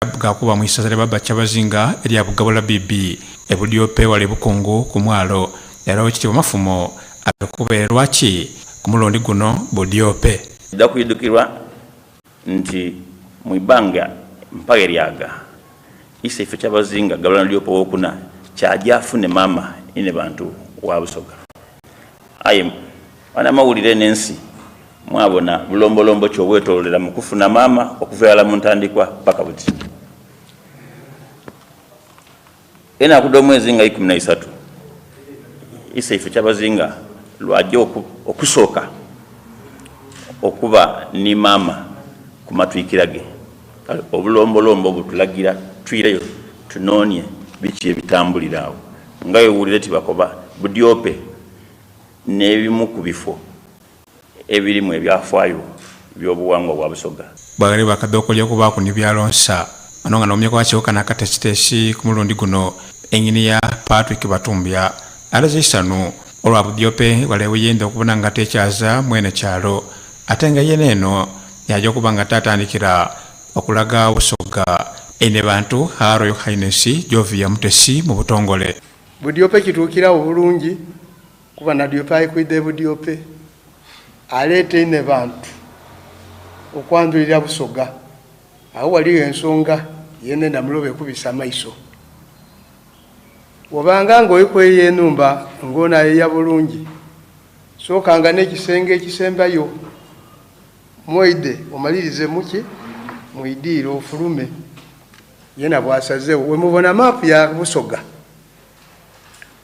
Ga kuba mu isaza lya Baba Kyabazinga erya Bugabula BB e Budiope wale Bukungu ku mwalo era Owekitiibwa Mafumo ali kubeerwa ki ku mulundi guno Budiope. Kidha kwidhukirwa nti mu ibanga mpaghe lyaga, Iseife Kyabazinga Gabula Nadiope Owokuna kyaja afune maama inhebantu wa Busoga. Aye banamawulire n'ensi mwabona bulombolombo ki obwetololera mu kufuna maama okuva irala mu ntandikwa paka buti. Enaku dh'omwezi nga 13, Iseife Kyabazinga lw'aja okusooka okuba ni maama ku matwikira ge. Kale obulombolombo butulagira twireyo tunoonie biki ebitambulira agho. Nga bwe wuwulire tibakoba Budyope n'ebimu ku bifo ebirimu ebyafaayo by'obuwangwa bwa Busoga. Bwaghaligho akadhookoli okubaaku ni byalonsa ono nga n'omumyuka wa kiiko kano akatesiteesi ku mulundi guno Engineer Patrick Batumbya alaze eisanhu olwa Budyope ghale weyenda okubona nga tekyaza mwene kyalo ate nga yena eno yaja okuba nga tatandikira okulaga Busoga eine bantu Her Royal Highness Jovia Mutesi mu butongole. Budyope kituukiragho bulungi kuba Nadiope ali kwidha e Budyope aleeta inhe bantu okwandhulira Busoga. Agho ghaligho ensonga yenenda mulobe kubisa maiso. Bw'obanga nga oli kweya enhumba ng'onayeya bulungi, sookanga n'ekisenge ekisembayo mw'oidhe omalirize muki? Mu idiiro ofulume. Yeena bw'asazeegho. Bwemubona maapu ya Busoga,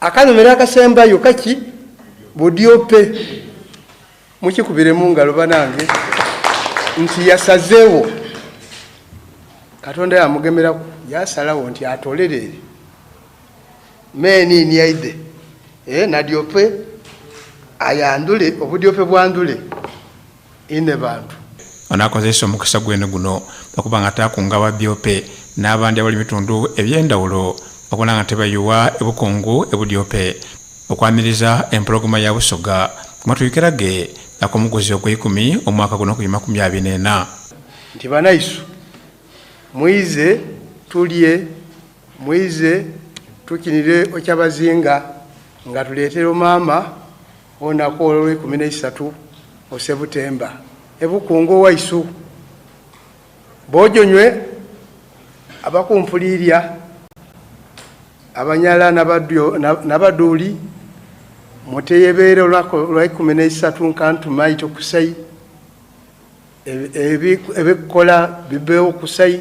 Akanomero akasembayo kaki? Budyope. Mukikubire mu ngalo banange nti yasazeewo. Katonda yamugemeraku yasalagho nti atolerere meeni ni aidhe eh, Nadyope ayandhule obudyope bwandhule inhe bantu. Ono akozeisa omukisa gwene guno okuba nga ataakunga Abadhiope n'abandi abali mu bitundu eby'endhawulo okubona nga tibayuwa e Bukungu e Budhiope okwaniriza Empologoma ya Busoga ku matwikira ge ak'omukuzi ogweikumi omwaka guno ku 24. Nti banaisu mwize tulye, mwize tukinire Okyabazinga nga tuleetera omaama Olunaku olwo olweikumi n'eisatu mu Sebutemba, e Bukungu owaisu, Bojonywe abakumpuliirya, Abanyala n'Abaduuli, muteyebeere olunaku olweikumi n'eisatu nka ntumaite kusai, ebikukola bibeewo kusai.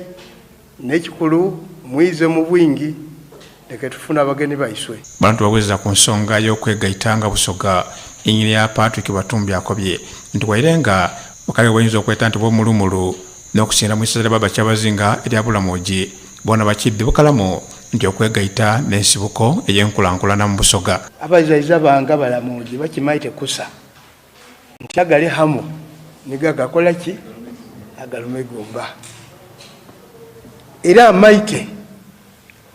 N'ekikulu mwize mu bwingi leke tufune abageni baiswe. Bano tubaweza ku nsonga y'okwegaita nga Busoga. Yinginiya Patrick Batumbi akobye nti waire nga kale bwoyinza okweta nti bw'omulumulu n'okusingira mu isaza lya Baba Kyabazinga erya Bulamogi boona bakidhi bukalamu nti okwegaita n'ensibuko ey'enkulankulana mu Busoga. Abazaiza bange Abalamogi bakimaite kusa nti agali hamu nigo agakola ki? Agaluma eigumba. Era amaite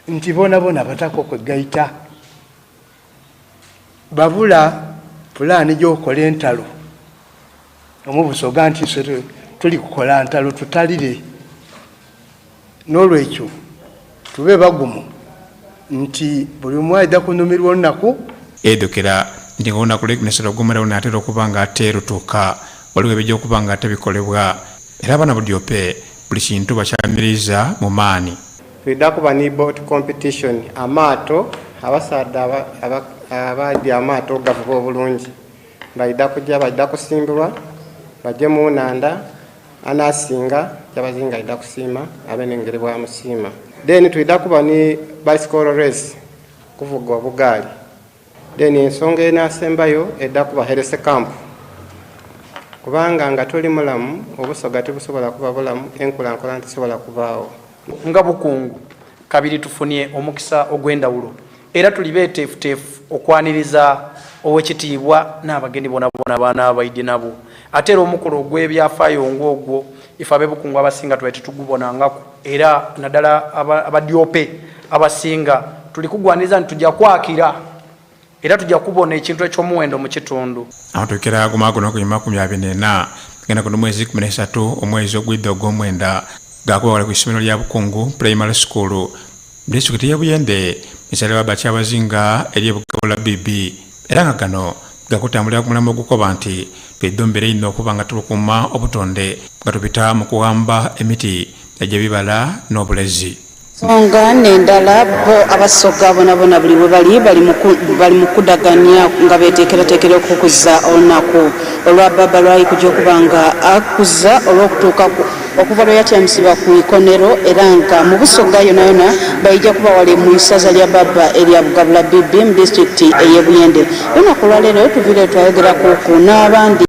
nti bonabona abataka okwegaita babula pulaani gy'okukola entalo omu Busoga nti ife tuli kukola ntalo tutalire. N'olwekyo tube bagumu nti buli omu aidha kunhumirwa olunaku. Idhukira nti nga olunaku lw'eikuminesatu ogw'omwenda lunaatera okuba nga ate lutuuka, waliwo ebija okuba nga ate bikolebwa. Era abaana Budyope buli kintu bakyamiriiza mu maani. Twidha kuba ni boat competition, amaato, abasaadha abaidhi amaato okugavuga obulungi baidha kuja, baidha kusimbulwa baje mu nhandha. Anaasinga Kyabazinga aidha kusiima abe n'engeri bw'amusiima. Then twidha kuba ni bicycle race, kuvuga obugaali. Then ensonga enaasembayo edha kuba health camp kubanga nga toli mulamu Obusoga tibusobola kuba bulamu, enkulankulana tesobola kubaagho. Nga Bukungu kabiri tufunie omukisa ogw'endhawulo era tuli beeteefuteefu okwaniriza Owekitiibwa n'abageni bonabona b'anaaba baidye nabo. Ate era omukolo ogw'ebyafaayo ng'ogwo ife ab'e Bukungu abasinga tubaire titugubonangaku era nadala Abadyope abasinga tuli kugwaniriza nti tuja kwakira era tuja kubona ekintu eky'omuwendo mu kitundu. Amatuukira ago maago n'oku 24 gena guno mwezi 13 omwezi ogwidha ogw'omwenda. Gaakuba wala ku isomero lya Bukungu Primary School mu disitulikiti y'e Buyende mu isaza lya Bakyabazinga ery'e Bugabula BB era nga gano gakutambulira ku mulamwa ogukoba nti twidhumbire inho okuba nga tukuuma obutonde nga tubita mu kughamba emiti egy'ebibala n'obulezi. Ensonga n'endala, bo Abasoga bonabona buli webali bali mu kudagania nga beteekerateekera okukuza olunaku olwa Bbaabba lwali kuja okuba nga akuza olw'okutuukaku okuva lwe yatyamisibwa ku ikonero era nga mu Busoga yonayona baija kuba wale mu isaza lya Bbaabba erya Bugabula BB mu disitulikiti ey'e Buyende. Olunaku olwaleero tuviireyo twayogerakuku n'abandi.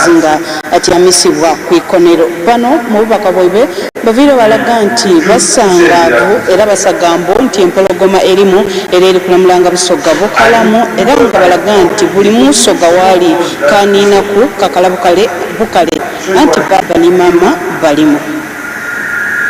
Nga atyamisibwa ku ikonero. Bano mu bubaka bwaibwe baviire balaga nti basangaavu era basagambu nti empologoma erimu era eri kulamulanga Busoga bukalamu era nga balaga nti buli Musoga waali kaniinaku kakala bukale bukale anti bbaabba ni maama balimu.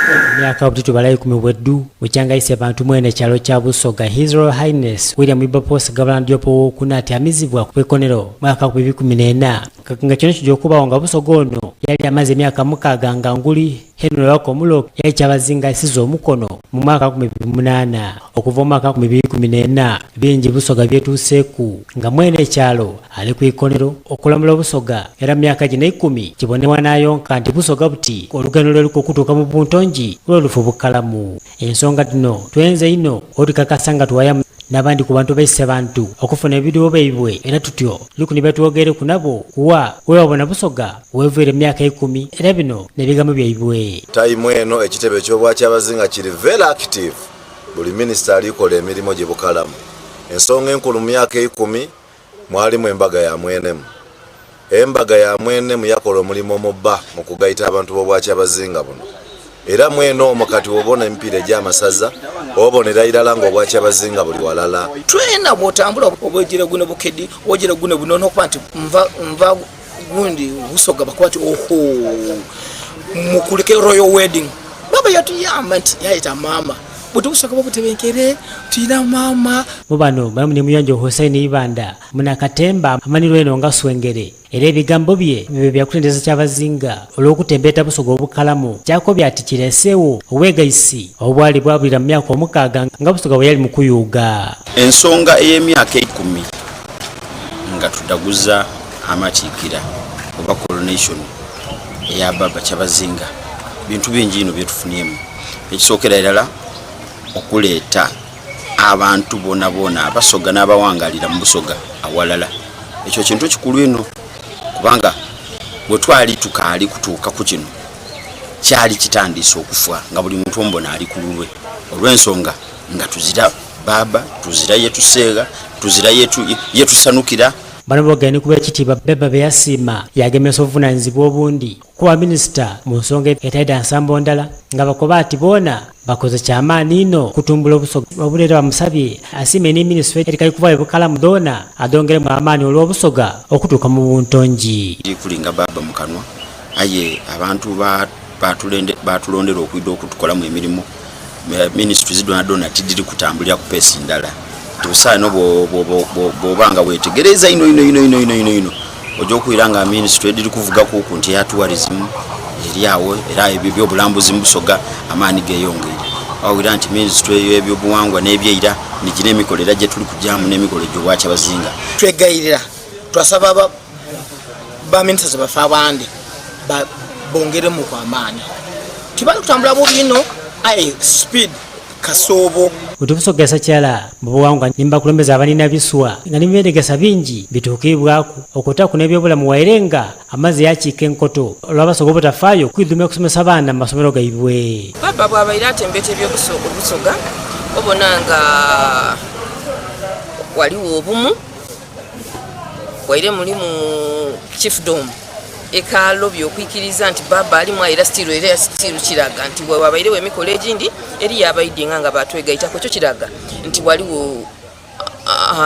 Emyaka buti tubala ikumi bweddu bukyanga Isebantu mwene kyalo kya Busoga His Royal Highness William Wilberforce Gabula Ndyopo owokuna atyamizibwa ku ikonero mwaka gwe bikumi nena nga kino kija okubawo nga Busoga ono yali amaze emyaka mukaaga nga nguli Henry Wako Muloki yali Kyabazinga aisiza omukono mu mwaka 2008. Okuva omwaka 2014 bingi Busoga byetuuseeku nga mwene ekyalo ali ku ikonero okulamula Obusoga era mu myaka gino eikumi kibonebwa nayonka nti Busoga buti olugendo lweruku okutuuka mu buntongi lwerufu bukalamu. Ensonga dhino twenze inho odhikakasa nga tuwayamu n'abandi ku bantu ba Isebantu okufuna ebidhuubo byaibwe era tutyo luku ni betwogeireku nabo kuwa webabona Busoga wevaire mu myaka eikumi era bino n'ebigambo byaibwe. Time eno ekitebe eky'Obwakyabazinga kiri very active, buli minisita ali kola emirimo gye bukalamu. Ensonga enkulu mu myaka eikumi mwalimu embaga ya Mwenemu. Embaga ya Mwenemu yakola omulimo mubba mu kugaita abantu b'Obwakyabazinga buno. Era mwene omwo kati bw'obona emipiira egy'amasaza, obonera irala ng'Obwakyabazinga buli walala. Twena bw'otambula oba ojire guno Bukedi, ojire guno Bunono okuba nti nva nva gundi Busoga bakuba nti ohoo mukulike royal wedding. Baba yatuyamba nti yayeta maama buti Busoga butebenkere tuyina maama. Mu bano mulimu ni Muyonjo Hussein Ibanda munakatemba amanhirwa einho nga Swengere era ebigambo bye bibe bya kutendereza Kyabazinga olw'okutembeeta Busoga obukalamu kyakobye ati kireeseewo obwegaisi obwali bwabulira mu myaka omukaaga nga Busoga bweyali mu kuyuuga. Ensonga ey'emyaka eikumi nga tudhaguza amatiikira oba coronation eya Bbaabba Kyabazinga, bintu bingi inho byetufuniemu. Ekisookera irala okuleeta abantu boonaboona Abasoga n'abawangalira mu Busoga awalala. Ekyo kintu kikulu inho kubanga bwetwali tukaali kutuuka ku kino, kyali kitandiise okufa nga buli muntu omubona ali ku lulwe olw'ensonga nga tuzira baaba, tuzira yetuseegha, tuzira yetusanukira. Bano boogera ni ku b'ekitiibwa Beba beyasiima yaagemesa obuvunanyizibwa obundi kuba minisita mu nsonga etaidha nsambo ndala nga bakoba ati boona bakoze kya maani inho okutumbula Obusoga wabula era bamusabye asiime ni minisitule erikali kuvaayo bukalamu dhoona adhongeremu amaani olw'Obusoga okutuuka mu buntongi. Tiri kulinga baaba mu kanwa, aye abantu baatulondera okwidha okutukolamu emirimo. Ministries dhoonadhoona tidhiri kutambulira ku peesi ndala. Nti busa eno bw'oba nga weetegereza inho inho inho inho inho inho, oja okwira nga minisitule edhiri kuvugakuku nti eya tourism eri agho era ebyo ebyobulambuzi mu Busoga amaani geyongeire. Wawulira nti minisitule ey'ebyobuwangwa n'ebyeira ni gino emikolo era gyetuli kujamu n'emikolo egy'Obwakyabazinga. Twegayirira twasaba ba ministers baffe abandi bongeremuku amaani. Tibali kutambula bubi inho aye speed kasoobo. Buti kirala mu bughangwa ni mu bakulembeze abanina biswa nga ni mu by'endhegesa bingi bituukiibwaku okwotaku n'ebyobulamu waire nga amaze yaakiika enkoto olw'Abasoga obutafaayo kwidhumira kusomesa baana mu masomero gaibwe. Bbaabba bw'abaire atembeta eby'Obusoga obona nga ghaligho obumu waire mulimu chiefdom ekalobye okwikiriza nti bbaabba alimu aye era still era still kiraga nti wabairegho emikolo egindi eriyo abaidinga nga batwegaitaku ekyo kiraga nti ghaligho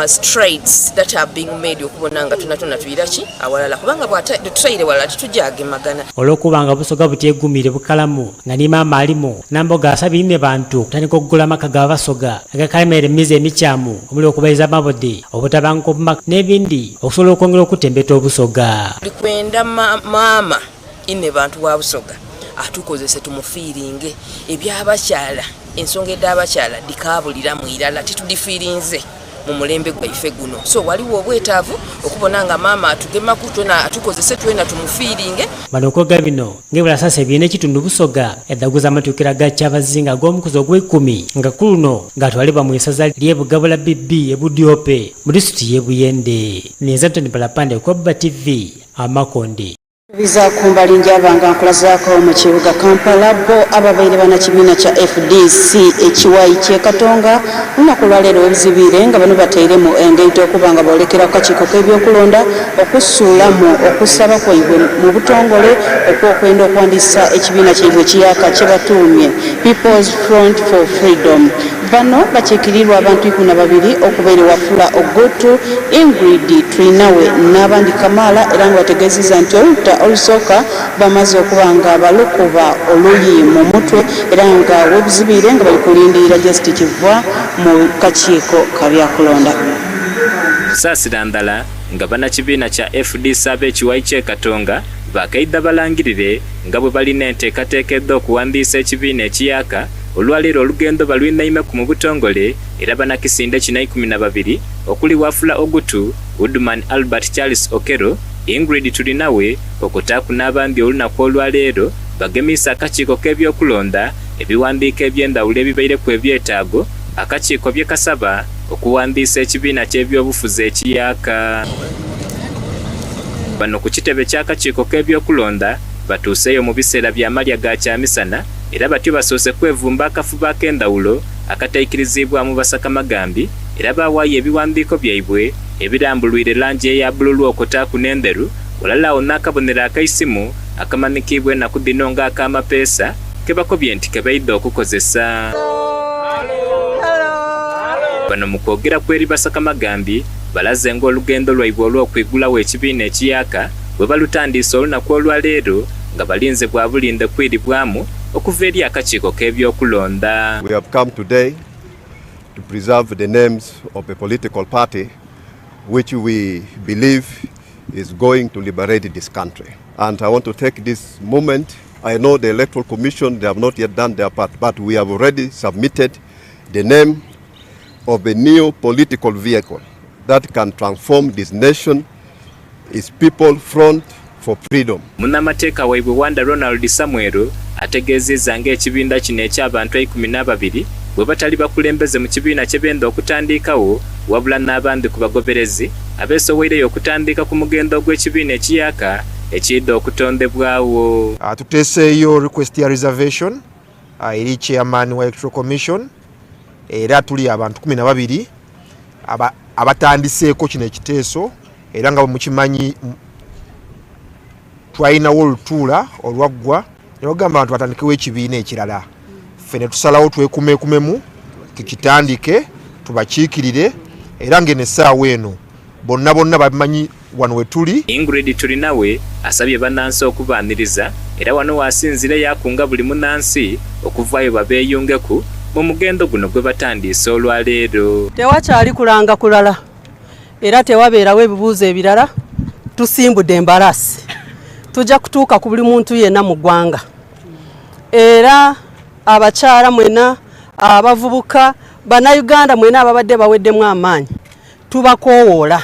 strides that are being made okubona nga tonatona twira ki awalala kubanga bwetutaire walala titujagemagana. Olw'okuba nga Busoga buti egumire bukalamu nga ni maama alimu, Namboga asabye inhe bantu okutandika okugula amaka ga Basoga agakalemeire mu mize emikyamu omuli okubaiza amabode, obutabanguko mu maka n'ebindi okusobola okwongera okutembeta Obusoga. Tuli kwenda maama. Inhebantu wa Busoga atukozese tumufiiringe. Eby'abakyala, ensonga edh'abakyala dhikaabuliramu irala, titudhifiirinze mu mulembe gwaife guno. So ghaligho obwetaavu okubona nga maama atugemaku twena atukozese twena tumufiiringe. Bano okwogera bino nga ebula sasa ebiri n'ekitundu Busoga edhaguza amatuukira ga Kyabazinga ag'omukuzi ogweikumi nga ku luno gatwalibwa mu isaza ly'e Bugabula BB e Budiope mu disitulikiti y'e Buyende. Ninze Anthony Balapande ku Abba TV, Amakonde. Biza kumbali njaba nga nkulazaako mu kibuga Kampala bo ababaire banakibiina kya fdc ekiwayi kye Katonga olunaku olwaleero webuzibiire nga bano batairemu engaito okuba nga bolekera ku kakiiko k'ebyokulonda okusuulamu okusaba kwaibwe mu butongole okwokwenda okuwandiisa ekibiina kyaibwe ekiyaka kyebatuumye People's Front for Freedom. Bano bakiikirirwa abantu 12 okubaire Wafula Ogutu, Ingrid Twinawe n'abandi kamaala era nga bategeezezza nti olutta olusooka bamaze okuba nga balukuba oluyi mu mutwe era nga webuzibiire nga bali kulindirira just kiva mu kakiiko ka byakulonda. Kusaasira ndhala nga banakibiina kya fdc ab'ekiwayi ky'e Katonga bakaidha balangirire nga bwebalina enteekateeka edh'okuwandiisa ekibiina ekiyaaka. Olwaleero olugendo balwinhaimeku mu butongole era banakisinde kino 12 okuli Wafula Ogutu, Woodman Albert Charles Okello, Ingrid Turinawe okutaaku n'abandi olunaku olwaleero bagemiisa akakiiko k'ebyokulonda ebiwandiiko eby'endhawulo ebibaireku ebyetaago akakiiko byekasaba okuwandiisa ekibiina ky'ebyobufuzi ekiyaaka. Bano ku kitebe ky'akakiiko k'ebyokulonda batuuseeyo mu biseera bya malya ga kyamisana Era batyo basoose kwevumba akafubo ak'endhawulo akataikiriziibwamu basakamagambi era baawaayo ebiwandiiko byaibwe ebirambulwire langi eya bbululu okutaaku n'endheru ghalala agho n'akabonero ak'eisimu akamanhikiibwa enaku dhino nga ak'amapeesa ke bakobye nti ke baidha okukozesa. Bano mu kwogeraku eri basakamagambi balaze nga olugendo lwaibwe olw'okwigulawo ekibiina ekiyaaka bwe balutandiise olunaku olwaleero nga balinze bwa bulinde kwiribwamu okuva eri akakiiko k'ebyokulonda. We have come today to preserve the names of a political party which we believe is going to liberate this country. And I want to take this moment. I know the Electoral Commission, they have not yet done their part, but we have already submitted the name of a new political vehicle that can transform this nation is People Front for Freedom. Munnamateeka waibwe Wanda Ronald Samuel ategeziiza nga ekibinda kino eky'abantu 12 bwebatali bakulembeze mu kibiina kyebenda okutandiikawo wabula n'abandi ku bagoberezi abeesoweireyo okutandiika ku mugendo ogw'ekibiina ekiyaaka ekiidha okutondebwawo. Tuteeseeyo request ya reservation eri chairman wa Electoral Commission era tuli abantu 12 abatandiseeko kino ekiteeso era nga bwemukimanyi twalinawo olutuula olwaggwa ne bagamba abantu batandikewo ekibiina ekirala ffe ne tusalawo twekumekumemu tukitandike tubakiikirire era ng'eno essaawa eno bonna bonna babimanyi wano wetuli. Ingrid Turinawe asabye banansi okubaaniriza era wano w'asinziira yaakunga buli munansi okuvaayo babeeyungeku mu mugendo guno gwebatandiise olwaleero. Tewakyali kulanga kulala era tewabeerawo ebibuuzo ebirala, tusimbudde embalaasi. Tujja kutuuka ku buli muntu yenna mu ggwanga era abakyala mwena, abavubuka, bannayuganda mwena ababadde baweddemu amaanyi tubakoowoola.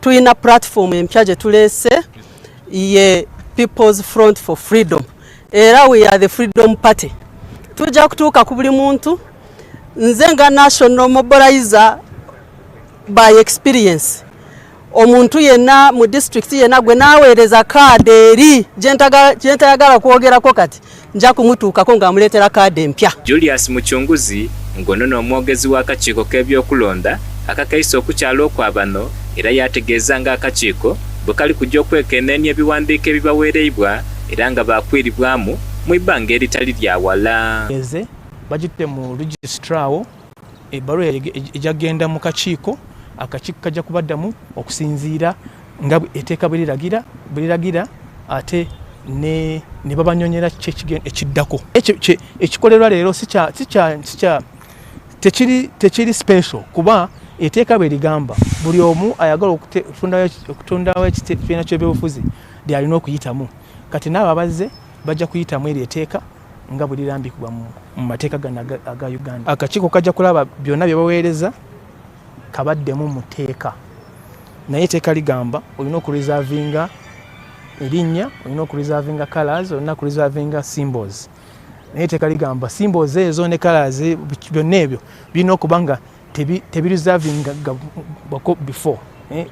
Tulina platform empya gye tuleese ye People's Front for Freedom era we are the Freedom Party. Tujja kutuuka ku buli muntu. Nze nga national mobilizer by experience, omuntu yenna mu district yenna gwe naaweereza kaadi eri gye ntayagala kwogerako kati nja kumutuukako ng'amuleetera kaadi empya. Julius Muchunguzi ng'ono n'omwogezi w'akakiiko k'ebyokulonda akakaise okukyala okwa bano era yaategeeza nga akakiiko bwe kali kuja okwekenneenia ebiwandiiko ebibaweereibwa era nga baakwiribwamu mu ibanga eritali lya wala. Eze bagitte mu registrar wo ebbaluwa ejja kugenda mu kakiiko, akakiiko kajja kubaddamu okusinziira nga etteeka bwe liragira, bwe liragira ate ne, ne babanyonyera ki ekiddako. Ekyo ekikolerwa leero si kya, si kya, si kya, tekiri, tekiri special kuba etteeka bwe ligamba buli omu ayagala okutondawo ekibiina ky'ebyobufuzi ly'alina okuyitamu. Kati n'abo abazze bajja kuyitamu eryo eteeka nga bwe lirambikibwa mu mateeka gano aga Uganda. Akakiiko kajja kulaba byonna bye baweereza kabaddemu mu tteeka. Naye etteeka ligamba olina okureservinga erinnya, olina okureservinga colors, olina okureservinga symbols. Naye etteeka ligamba symbols ezo ne colors byonna ebyo birina okuba nga tebireservinga before.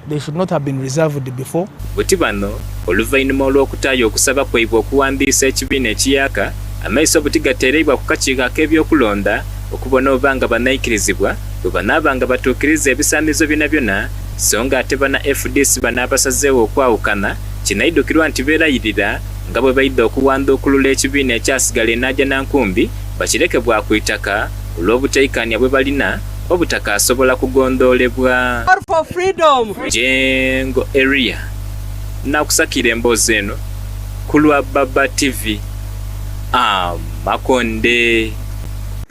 They should not have been reserved before. Buti bano oluvainhuma olw'okutaayo okusaba kwaibwe okuwandiisa ekibiina ekiyaaka, amaiso buti gateereibwa ku kakiiko ak'ebyokulonda okubona oba nga banaikirizibwa bwebanaaba nga batuukiriza ebisaanizo byonabyona. So nga ate bana fdc bano abasazeewo okwawukana, kinaidhukirwa nti beerayirira nga bwebaidha okuwanduukulula ekibiina ekyasigala e Najjanankumbi bakireke bwa ku itaka olw'obutaikaania bwebalina obutakaasobola kugondhoolebwa. For freedom. Jengo Eria nakusakira emboozi eno ku lwa Baba TV Amakonde.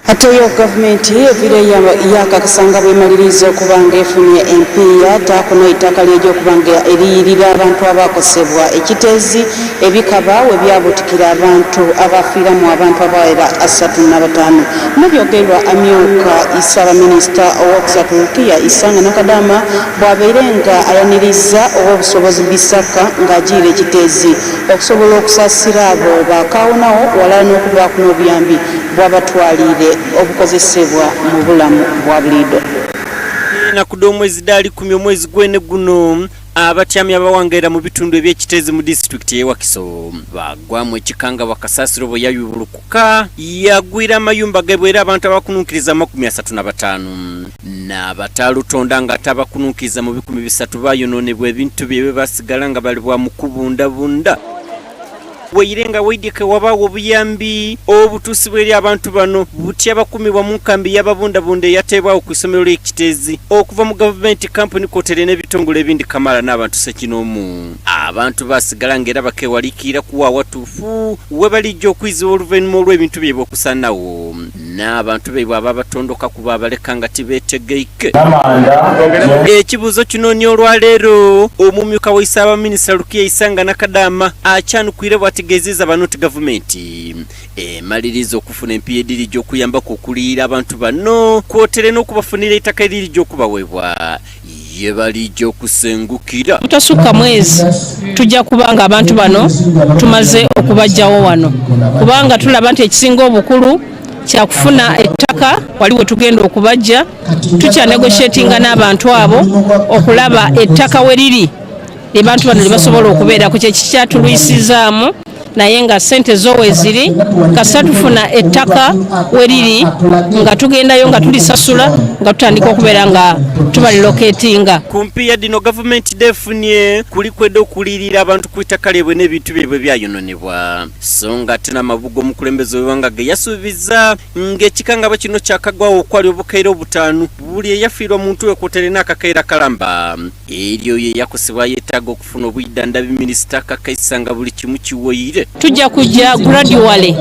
Ate yo gavumenti eviire yakakasa nga bwemaliriza okuba nga efunye empiiya taaku n'eitaka lyeja okuba nga eriyirira abantu abaakosebwa ekiteezi ebikaba webyabutikira abantu abafiiramu abantu abawera 35. Bino byogeirwa amyuka Ssaabaminisita owokusatu Rukia Isanga Nakadama bwabaire nga ayaniriza ow'obusobozi Bisaka nga ajiire ekiteezi okusobola okusasira abo bakawonawo walala n'okubaaku n'obuyambi bwabatwaliire obukozesebwa mu bulamu bwa buliido. Enaku dh'omwezi dhaali kumi omwezi gwene guno, abatyamye abawangaira mu bitundu eby'e Kiteezi mu disitulikiti ey'e Wakiso baagwamu ekikangabwa kasasiro bwe yayubulukuka yaagwira amayumba gaibwe era abantu abakununkiriza 35 n'abataalutonda nga ate abakununkiriza mu 300 baayonoonebwa ebintu byaibwe baasigala nga bali bwa mu kubundabunda. Waire nga waidye kewabaagho obuyambi obutuusibwa eri abantu bano, buti abakuumibwa mu nkambi y'ababundabunda eyateebwagho ku isomero ly'e Kiteezi okuva mu gavumenti, kampuni kwotaire n'ebitongole ebindi kamaala n'abantu ssekinoomu. Abantu baasigala nga era bakeewaliikirira ku wa awatuufu webalija okwizibwa oluvainhuma olw'ebintu byaibwe okusaanagho n'abantu baibwe ababatondokaku baabaleka nga tibeetegeike. Ekibuuzo kino ni olwaleero omumyuka wa Isabaminisita Rukia Isanga Nakadaama akyanukwire bw'ategeezezza bano nti gavumenti emaliriza okufuna empiiya edhirija okuyambaku okuliyira abantu bano kwotaire n'okubafunira eitaka eririja okubaweebwa ye balija okusengukira. Obutasukka mwezi tujja kuba nga abantu bano tumaze okubaggyawo wano kubanga tulaba nti ekisinga obukulu kyakufuna ettaka wali we tugenda okubaggya. Tukyanegotiatinga n'abantu abo okulaba ettaka we liri abantu bano lye basobola okubeerako, kye kikyatulwisizaamu naye nga ssente zo weeziri kasita tufuna ettaka we liri nga tugendayo nga tulisasula nga tutandika okubeera nga tubaliloketinga. Ku mpiiya dhino gavumenti dh'efunye kuliku edh'okuliyirira abantu ku itaka lyaibwe n'ebintu byaibwe ebyayononebwa so nga ate n'amabugo omukulembeze w'eighanga ge yasuubiza ng'ekikangabwa kino kyakagwagho okwali obukaire obutaanu buli eyafiirwa muntu we kwotaire n'akakaire akalamba eri oyo eyakosebwa ayetaaga okufuna obwidhandhabi minisita akakaisa nga buli kimu kiwoire. Tujja kujja gradually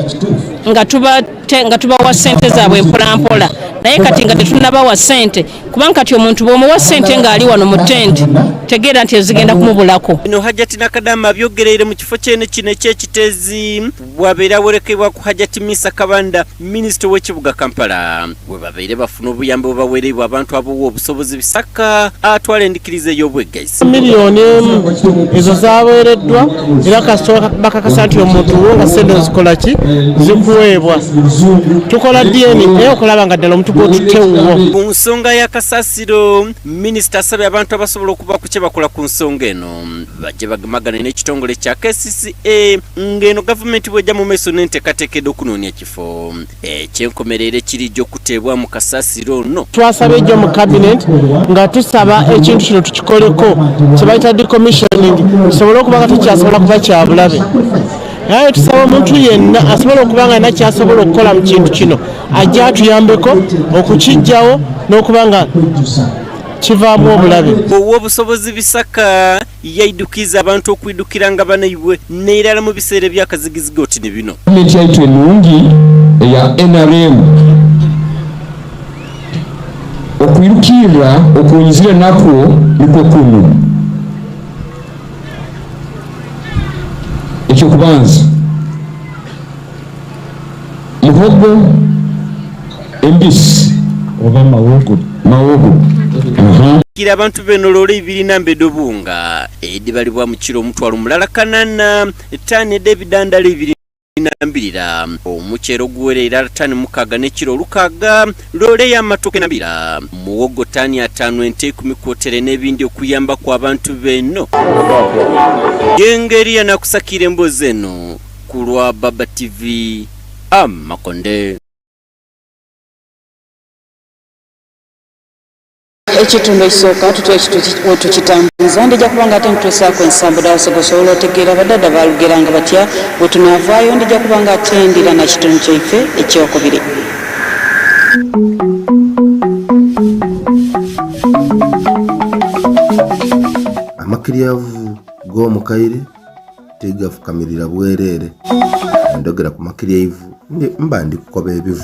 nga tuba nga tubawa ssente zaabwe mpolampola naye kati nga tetunnabawa ssente kubanga kati omuntu bw'omuwa ssente ng'ali wano mu tenti tegeera nti ezigenda kumubulako. Bino Hajati Nakadaama abyogereire mu kifo kyene kino eky'e Kiteezi bw'abaire awerekeibwaku Hajati Minsa Kabanda minisita ow'ekibuga Kampala bwebabaire bafuna obuyambi obubawereibwa abantu abowa obusobozi Bisaka atwala endikiriza ey'obwegaisi. Miliyoni emu ezo zaweereddwa era kasita bakakasa nti omuntu wo nga ssente zikola ki zikuweebwa. Tukola DNA okulaba nga ddala omuntu gw'otutte wuwo. Ku nsonga ya kasasiro, minisita asabye abantu abasobola okubaku kyebakola ku nsonga eno bajje bagemagane n'ekitongole kya KCCA ng'eno gavumenti bw'ejja mu maiso n'enteekateeka edh'okunoonia ekifo ekyenkomerero ekirija okuteebwamu kasasiro ono. Twasabye jjo mu cabinet nga tusaba ekintu kino tukikoleko kyebayita decommissioning kisobole okuba nga tekyasobola kuba kya bulabe. Aye tusaba omuntu yenna asobola okuba nga alina kyasobola okukola mu kintu kino ajje atuyambeko okukiggyawo n'okuba nga kivaamu obulabe. Ow'obusobozi Bisaka yaidukiiza abantu okwidukiranga banaibwe n'eirala mu biseera eby'akazigiziga oti ni bino. Gavumenti yaitu enungi eya nrm okwirukirra okunyizire nakwo nikwo kunu. Ekyokubanza, muhogo embisi oba mawogo. Mawogo. Aha. Kira abantu b'eno loole ibiri namba edh'obuwunga edhibalibwa mu kilo omutwalo mulala kanana, ttaani edh'ebidhandhalo ibiri nambirira, omuceere oguwera irala ttaani mukaaga n'ekilo olukaaga, loole y'amatooke nambirira, muwogo ttaani ataanu, ente ikumi kwotaire n'ebindi okuyambaku abantu b'eno. Y'engeri y'anaakusakiira emboozi eno ku lwa Baba TV Amakonde. Ekitundu ekisooka tutyo wetukitambuliza. Ndija kuba nga ate nkutuusaaku ensambo dha Busoga osobole otegeera badhaadha baalugeranga batya. Bwetunaavaayo ndija kuba nga ate ndira na kitundu kyaife ekyokubiri. Amakiryavu g'omukaire tigafukamirira bwereere. Bwe ndhogera ku makiryaivu mba ndi kukoba ebivu.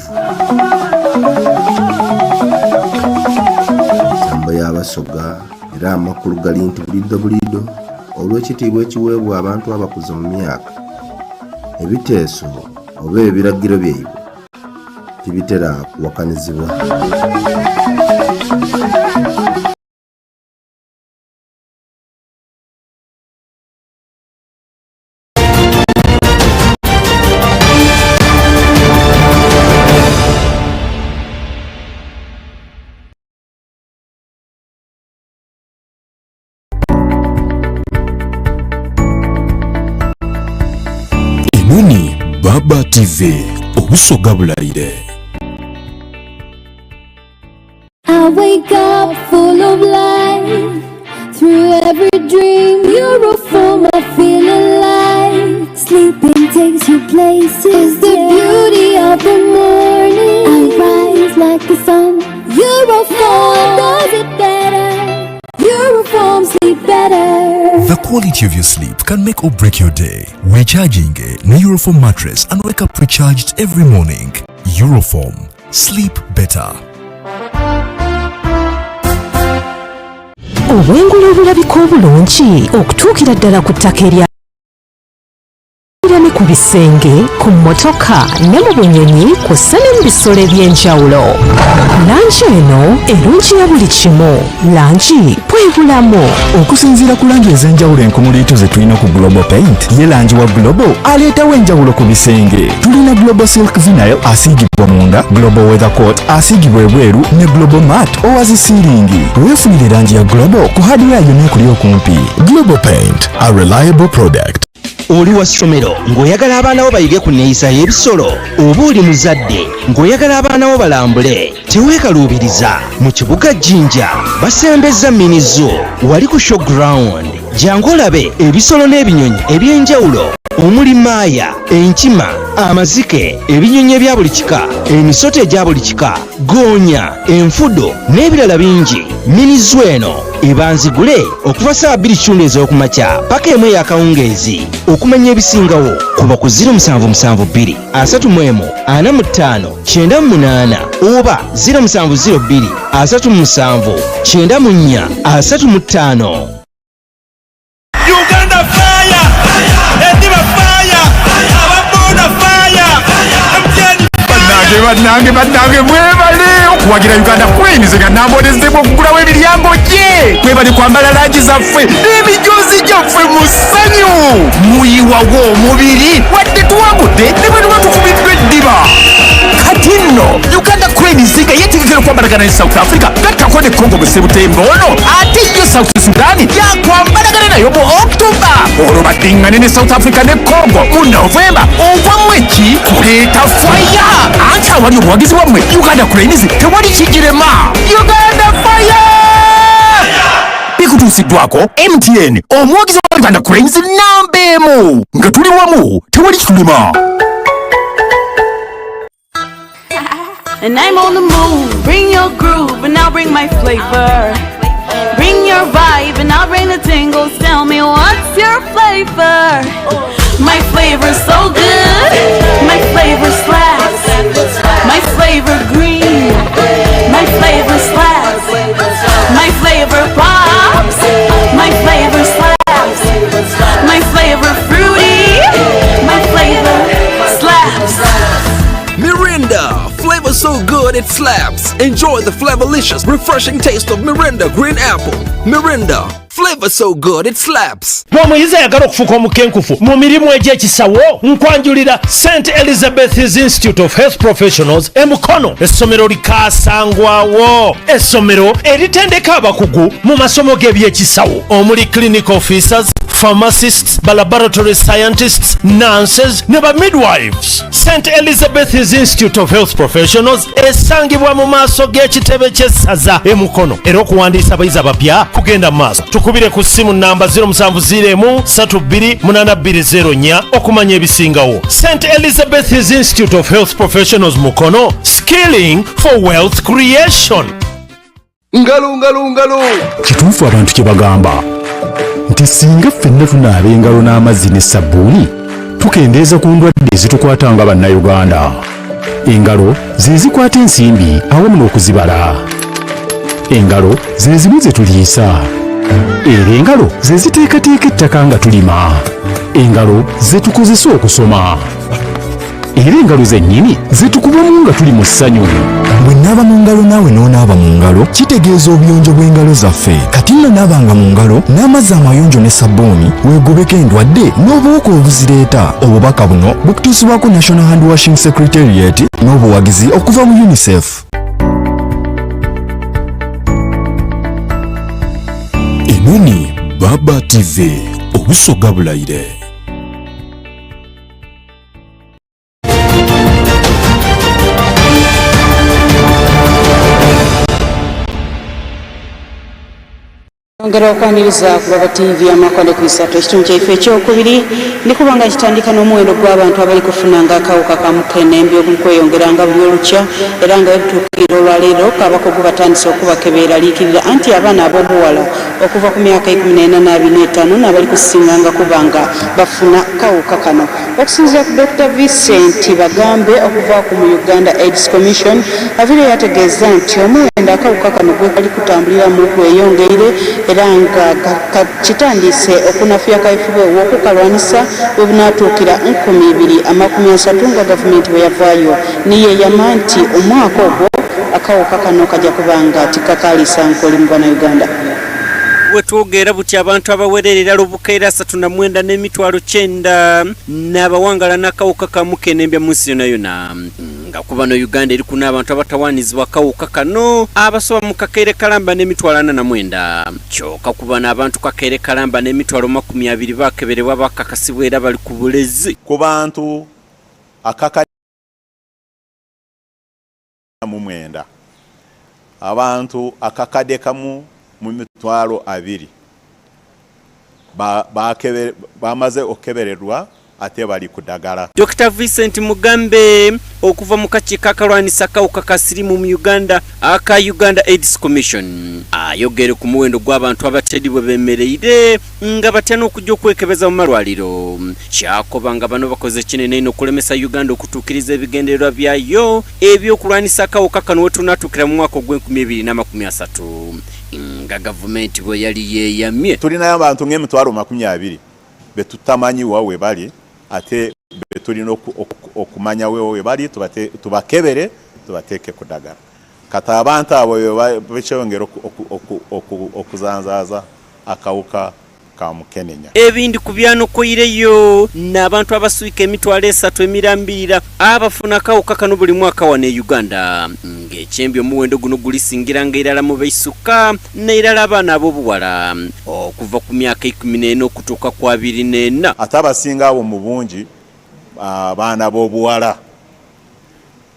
Ensambo y'Abasoga era amakulu gali nti buliidho buliidho olw'ekitiibwa ekiweebwa abantu abakuze mu myaka, ebiteeso oba ebiragiro byaibwe tibitera kuwakanizibwa. Eno ni Baba TV, Obusoga bulayire. I wake up full of life. Through every dream, you're a form I feel alive. Sleeping takes you places. The beauty of the morning. I rise like the sun. Euroform does it better. Euroform sleep better. The quality of your sleep can make or break your day. Recharging a Euroform mattress and wake up recharged every morning. Euroform. Sleep better. Obwengula obulabika obulungi okutuukira ddala ku ttaka erya ne ku bisenge, ku mmotoka ne mu bunyonyi kw'ossa ne mu bisolo eby'enjawulo. Langi eno erungiya buli kimu. Langi bwe bulamu. Okusinziira ku langi ez'enjawulo enkumuliitu ze tulina ku Global Paint, ye langi wa Global aleetawo enjawulo ku bisenge. Tulina Global Silk Vinyl asiigibwa munda, Global Weather Coat asiigibwa ebweru ne Global Matte owa zi siiringi. Weefunire langi ya Global ku hardware yonna ekuli okumpi. Global Paint, a reliable product. Oli wa ssomero ng'oyagala abaana bo bayige ku nneeyisa y'ebisolo? Oba oli muzadde ng'oyagala abaana bo balambule? Teweekaluubiriza. Mu kibuga Jinja basembezza Mini Zoo wali ku Show Ground. Jangu olabe ebisolo n'ebinyonyi eby'enjawulo omuli maaya, enkima, amazike, ebinyonyi ebya buli kika, emisota egya buli kika, goonya, enfudu n'ebirala bingi. Mini Zoo eno eba nzigule okuva ssaawa bbiri kitundu ez'okumakya paka emu ey'akawungeezi. Okumanya ebisingawo kuba ku 0772 31 45 98 oba 0702 37 94 35. Uganda fire! Ediba fire! Ababoda fire! MTN Bannange bannange bannange mwebale okuwagira Uganda Cranes nga nambonezebwa okugulawo emiryango gye. Mwebale kwambala langi zaffe n'emijoozi gyaffe mu ssanyu. Muyiwawo omubiri wadde tuwangudde ne bwe tuba tukubiddwa eddiba. Kati nno Uganda Cranes nga yeetegekera okwambalagana ne South Africa gattako ne Congo mu Sebutemba ono ate yo South Sudan yakwambalagana nayo mu October. Olwo baddiŋŋane ne South Africa ne Congo mu November. Ogwammwe ki? Kuleeta fire! Anti awali obuwagizi bwammwe Uganda Cranes tewali kigirema. Uganda fire! Bikutuusiddwako MTN omuwagizi wa Uganda Cranes namba emu. Nga tuli wamu tewali kitulema. And I'm on the move. Bring your groove and I'll bring my flavor. Bring your vibe and I'll bring the tingles. Tell me what's your flavor? My flavor's so good. My flavor slaps. My flavor green. My flavor slaps. My flavor pops. My flavor slaps. My flavor fruity. Flavor so good it slaps. Enjoy the flavorlicious, refreshing taste of Mirinda Green Apple. Mirinda, flavor so good it slaps. Gwe omuyizi ayagala okufuuka omukenkufu mu mirimu egy'ekisawo, nkwanjulira St Elizabeth's Institute of Health Professionals e Mukono. Essomero likaasangwawo, essomero eritendeka abakugu mu masomo g'ebyekisawo omuli clinical officers, pharmacists, ba laboratory scientists, nurses ne ba midwives. St Elizabeth's Institute of Health Professionals esangibwa mu maaso g'ekitebe ky'essaza e Mukono era okuwandiisa abayizi abapya kugenda mu maaso. Tukubire ku ssimu namba 0701 32 8204 okumanya ebisingawo. St Elizabeth's Institute of Health Professionals Mukono, skilling for wealth creation. Ngalo, ngalo, ngalo! Kituufu abantu kye bagamba nti singa ffenna tunaaba engalo n'amazzi ne ssabbuuni tukendeeza ku ndwadde ezitukwata nga Bannayuganda. Engalo ze zikwata ensimbi awamu n'okuzibala. Engalo ze zimu ze tuliisa. Era engalo ze ziteekateeka ettaka nga tulima. Engalo ze tukozesa okusoma. Era engalo zennyini ze tukubamu nga tuli mu ssanyu. Bwe nnaaba mu ngalo naawe n'onaaba mu ngalo kitegeeza obuyonjo bw'engalo zaffe. Kati nno naabanga mu ngalo n'amazzi amayonjo ne ssabbuuni weegobeko endwadde n'obuwuka obuzireeta. Obubaka buno bukutuusibwako National Hand Washing Secretariat n'obuwagizi okuva mu UNICEF. Enoni Baba TV obusoga bulayire. Ongera okwaniriza ku Baba TV amakonde ku isatu ekitundu kyaife ekyokubiri ndikuba nga kitandika n'omuwendo gw'abantu abali kufuna nga akawuka ka mukenembe oguli kweyongera nga buli olukya era nga webutuukirira olwaleero abakugu batandise okubakebeeraliikirira anti abaana ab'obuwala okuva ku myaka ikumi n'ena n'abiri n'etaano n'abali kusinga nga kuba nga bafuna kawuka kano. Okusinziira ku Dokita Vincent Bagambe okuva ku mu Uganda AIDS Commission aviireyo yategeeza nti omuwendo akawuka kano gwekali kutambuliramu gweyongeire era nga kitandise okunafuya kaweefube w'okukalwanisa bwe bunaatuukira 2030 nga gavumenti bwe yavaayo niyeyama nti omwaka ogwo akawuka kano kajja kuba nga tikakaliisa nkoli mu Bannayuganda. Wetwogeera buti abantu abawerera irala obukaire 39 n'emitwalo 90 n'abawangala n'akawuka ka mukenembya mu nsi yona yona, nga ku bano Uganda eriku n'abantu abatawaanizibwa akawuka kano abasoba mu kakaire kalamba n'emitwalo 49. Kyoka ku bano abantu kakaire kalamba n'emitwalo 20 bakeberebwa bakakasibwa era bali ku bulezi. Ku bantu akakadde mu mwenda, abantu akakadde kamu mu mitwalo abiri bamaze okukebererwa ate bali kudagala. Dokita Vincent Mugambe okuva mu kakiiko akalwanisa akawuka ka siriimu mu Uganda aka Uganda AIDS Commission ayogere ku muwendo gw'abantu abatedi bwe bemereire nga batya n'okujja okwekebeza mu malwaliro. Kyakoba nga bano bakoze kinene ino okulemesa Uganda okutuukiriza ebigendererwa byayo ebyokulwanisa akawuka kano wetunaatuukira mu mwaka ogw'enkumi ebiri n'amakumi asatu nga gavumenti bwe yali yeeyamye. Tulinayo abantu ng'emitwalo 20 betutamanyi wa we bali ate betulina okumanya we we bali tubakebere tubateeke ku ddagala. Kati abantu abo bekyongera okuzanzaaza akawuka ka mukenenya. Ebindi ku byanokoireyo n'abantu abaswika emitwalo esatu emirambirira abafuna akawuka kano buli mwaka wano e Uganda, ng'ekyembi omuwendo guno gulisingiranga irala mu baisuka n'eirala abaana ab'obuwala okuva ku myaka ikumi n'ena okutuuka ku abiri n'ena. Ate abasinga abo mu bungi abaana b'obuwala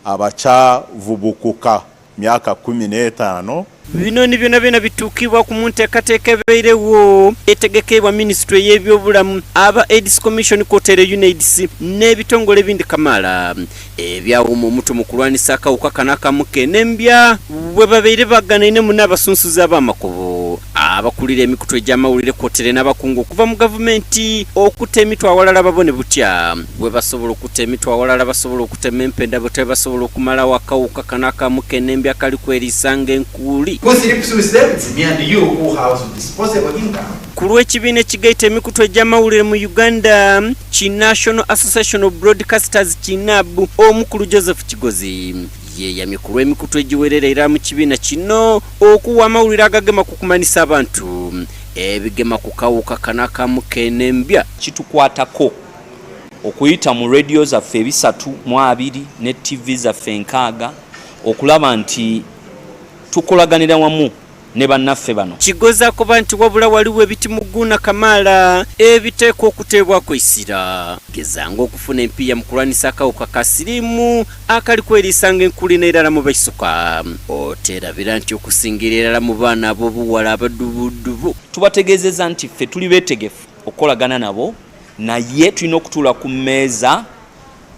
abakyavubukuka myaka 15. Bino ni byona byona bituukibwa ku munteekateeka ebairewo etegekeibwa minisitule y'ebyobulamu, aba AIDS Commission kwotaire UNAIDS n'ebitongole ebindi kamaala ebyawuma omuto mu kulwanisa akawuka kano aka mukenembya bwe babaire baganainemu n'abasunsuzi ab'amakubo abakulira emikutu egy'amawulire kwotaire n'abakungu okuva mu gavumenti okuta emitwe awalala babone butya bwe basobola okuta emitwe awalala basobola okutema empenda bwe basobola okumalawo akawuka kano aka mukenembya kali kweriisa ng'enkuuli. Who sleeps with them? It's me and you who have disposable income. Ku lw'ekibiina ekigaita emikutu egy'amawulire mu Uganda ki National Association of Broadcasters ki nab, omukulu Joseph Kigozi yeyamye ku lw'emikutu egiwerera irala mu kibiina kino okuwa amawulire agagema ku kumanhisa abantu ebigema ku kawuka kano aka mukenembya. Kitukwatako okuyita mu radio zaffe ebisatu mu abiri ne TV zaffe enkaaga okulaba nti tukolaganira wamu ne bannaffe bano. Kigozi akoba nti wabula waliwo ebitimuguunha kamaala ebiteekwa okuteebwaku eisira geza nga okufuna empiiya mu kulwanisa akawuka ka siriimu akali kweriisa nga enkuli n'eirala mu baisuka. Oteerabira nti okusingira irala mu baana ab'obuwala abadubudubu. Tubategeezezza nti ffe tuli beetegefu okukolagana nabo naye tulina okutuula ku mmeeza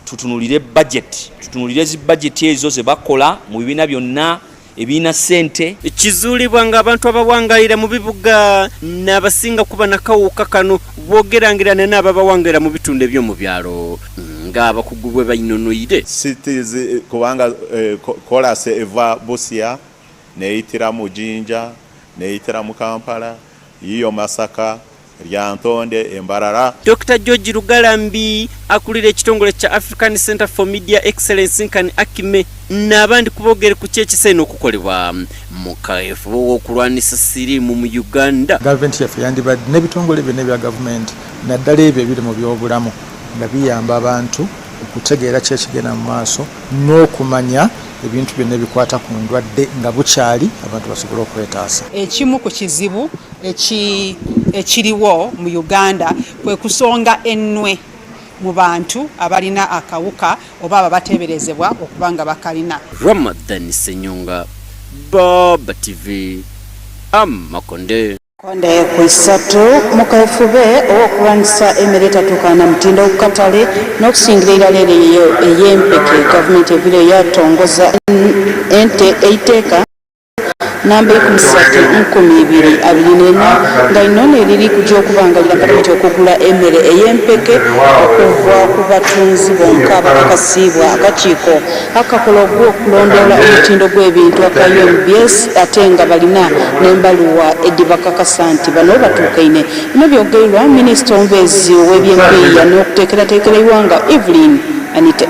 tutunulire bajeti, tutunulire zi bajeti ezo ze bakola mu bibiina byonna ebirina ssente. Kizuulibwa nga abantu abawangalira mu bibuga n'abasinga kuba na kawuka kano bw'ogerangerana n'abo abawangalira mu bitundu eby'omu byalo nga abakugu bwe bainhonhoire. Cities kubanga kolaasi eva Busia neyitira mu Jinja, neyitira mu Kampala, yiyo Masaka, Lyantonde e Mbarara. Dokita George Lugalambi akulira ekitongole kya African Centre for Media Excellence nkani ACME n'abandi ku boogere ku ki ekisaine okukolebwa mu kaweefube ow'okulwanisa siriimu mu Uganda. Gavumenti yaffe yandibadde n'ebitongole byonna ebya gavumenti naddala ebyo ebiri mu byobulamu nga biyamba abantu okutegeera ki ekigenda mu maaso n'okumanya ebintu byonna ebikwata ku ndwadde nga bukyali abantu basobole okwetaasa. Ekimu ku kizibu ekiriwo mu Uganda kwe kusonga ennwe mu bantu abalina akawuka oba abo abateeberezebwa okuba nga bakalina. Ramadhan Ssenyonga, Baba TV, Amakonde. Konde ku isatu mu kaifube ow'okulwanisa emere etatuukana na mutindo ku katale n'okusingira irala ere ey'empeke, gavumenti eviireyo yaatongoza eiteeka namba eikumisatu 2024 nga lino neriri kuja okuba nga liraga gavumenti okugula emere ey'empeke okuva ku batunzi bonka abakakasiibwa akakiiko Akakola ogw'okulondoola omutindo gw'ebintu aka UNBS ate nga balina n'embaluwa edhibakakasa nti bano batuukaine. Bino byogeirwa minisita omubeezi ow'ebyempeeya n'okuteekerateekera eighanga Evelyn Anite.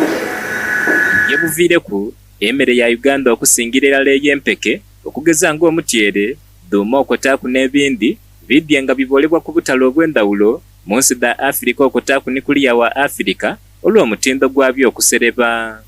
Ye buviireku, emere ya Uganda okusingira irala ey'empeke okugeza nga omutyere, dhuuma okwotaaku n'ebindi, bidhye nga biboolebwa ku butale obw'endhawulo munsi dha Afirika okwotaaku ni kuliya wa Afirika olw'omutindo gwabyo okusereba.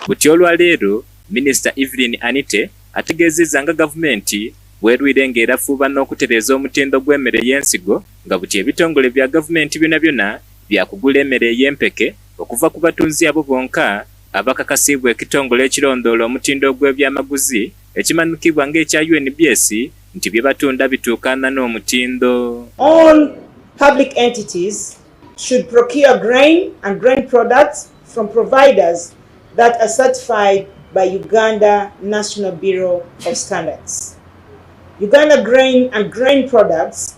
Buti olwaleero, Minisita Evelyn Anite ategeezezza nga gavumenti bwerwire nga erafuuba n'okutereeza omutindo gw'emere ey'ensigo nga buti ebitongole bya gavumenti byonabyona byakugula emere ey'empeke okuva ku batunzi abo bonka abakakasiibwa ekitongole ekirondoola omutindo ogw'ebyamaguzi ekimanhikibwa nga ekya UNBS nti byebatunda bituukaana n'omutindo. All public entities should procure grain and grain products from providers that are certified by Uganda National Bureau of Standards. Uganda grain and grain products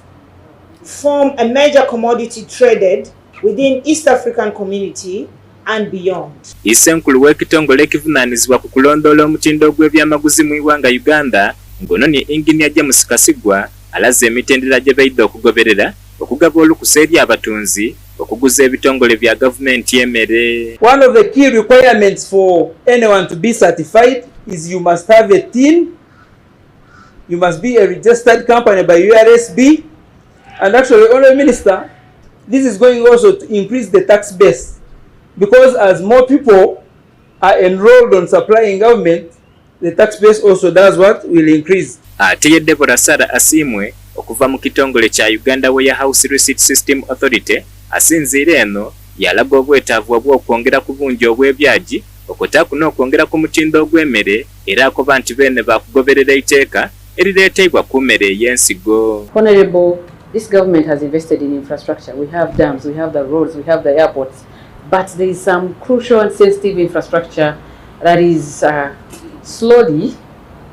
form a major commodity traded within East African community and beyond. Isenkulu w'ekitongole ekivunaanizibwa ku kulondoola omutindo ogw'ebyamaguzi mu ighanga Uganda ng'ono ni Engineer James Kasigwa alaze emitendera gyebaidha okugoberera okugaba olukusa eri abatunzi okuguza ebitongole bya gavumenti emere. One of the key requirements for anyone to be certified is you must have a tin, you must be a registered company by URSB, and actually, Honorable Minister, this is going also to increase the tax base because as more people are enrolled on supplying government, the tax base also does what will increase. Ate ye Deborah Sarah Asiimwe okuva mu kitongole kya Uganda Warehouse Receipt System Authority asinziira eno yalaga obwetaavu obw'okwongera ku bungi obw'ebyagi okwotaaku n'okwongera ku mutindo ogw'emere era akoba nti beene baakugoberera eiteeka erireeteibwa ku mere ey'ensigo. Honourable, this government has invested in infrastructure. We have dams, we have the roads, we have the airports, but there is some crucial and sensitive infrastructure that is uh, slowly,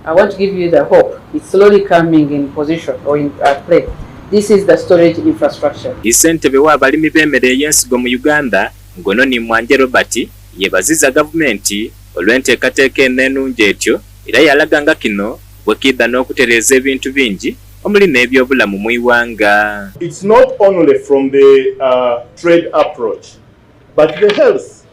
I want to give you the hope, it's slowly coming in position or in uh, play. This is the storage infrastructure. Ssentebe w'abalimi b'emmere ey'ensigo mu Uganda ng'ono ni Mwanje Robert yebaziza gavumenti olw'enteekateeka eno enungi etyo era yalaga nga kino bwekiidha n'okutereeza ebintu bingi. omuli n'ebyobulamu mu ighanga. It's not only from the trade approach but the health.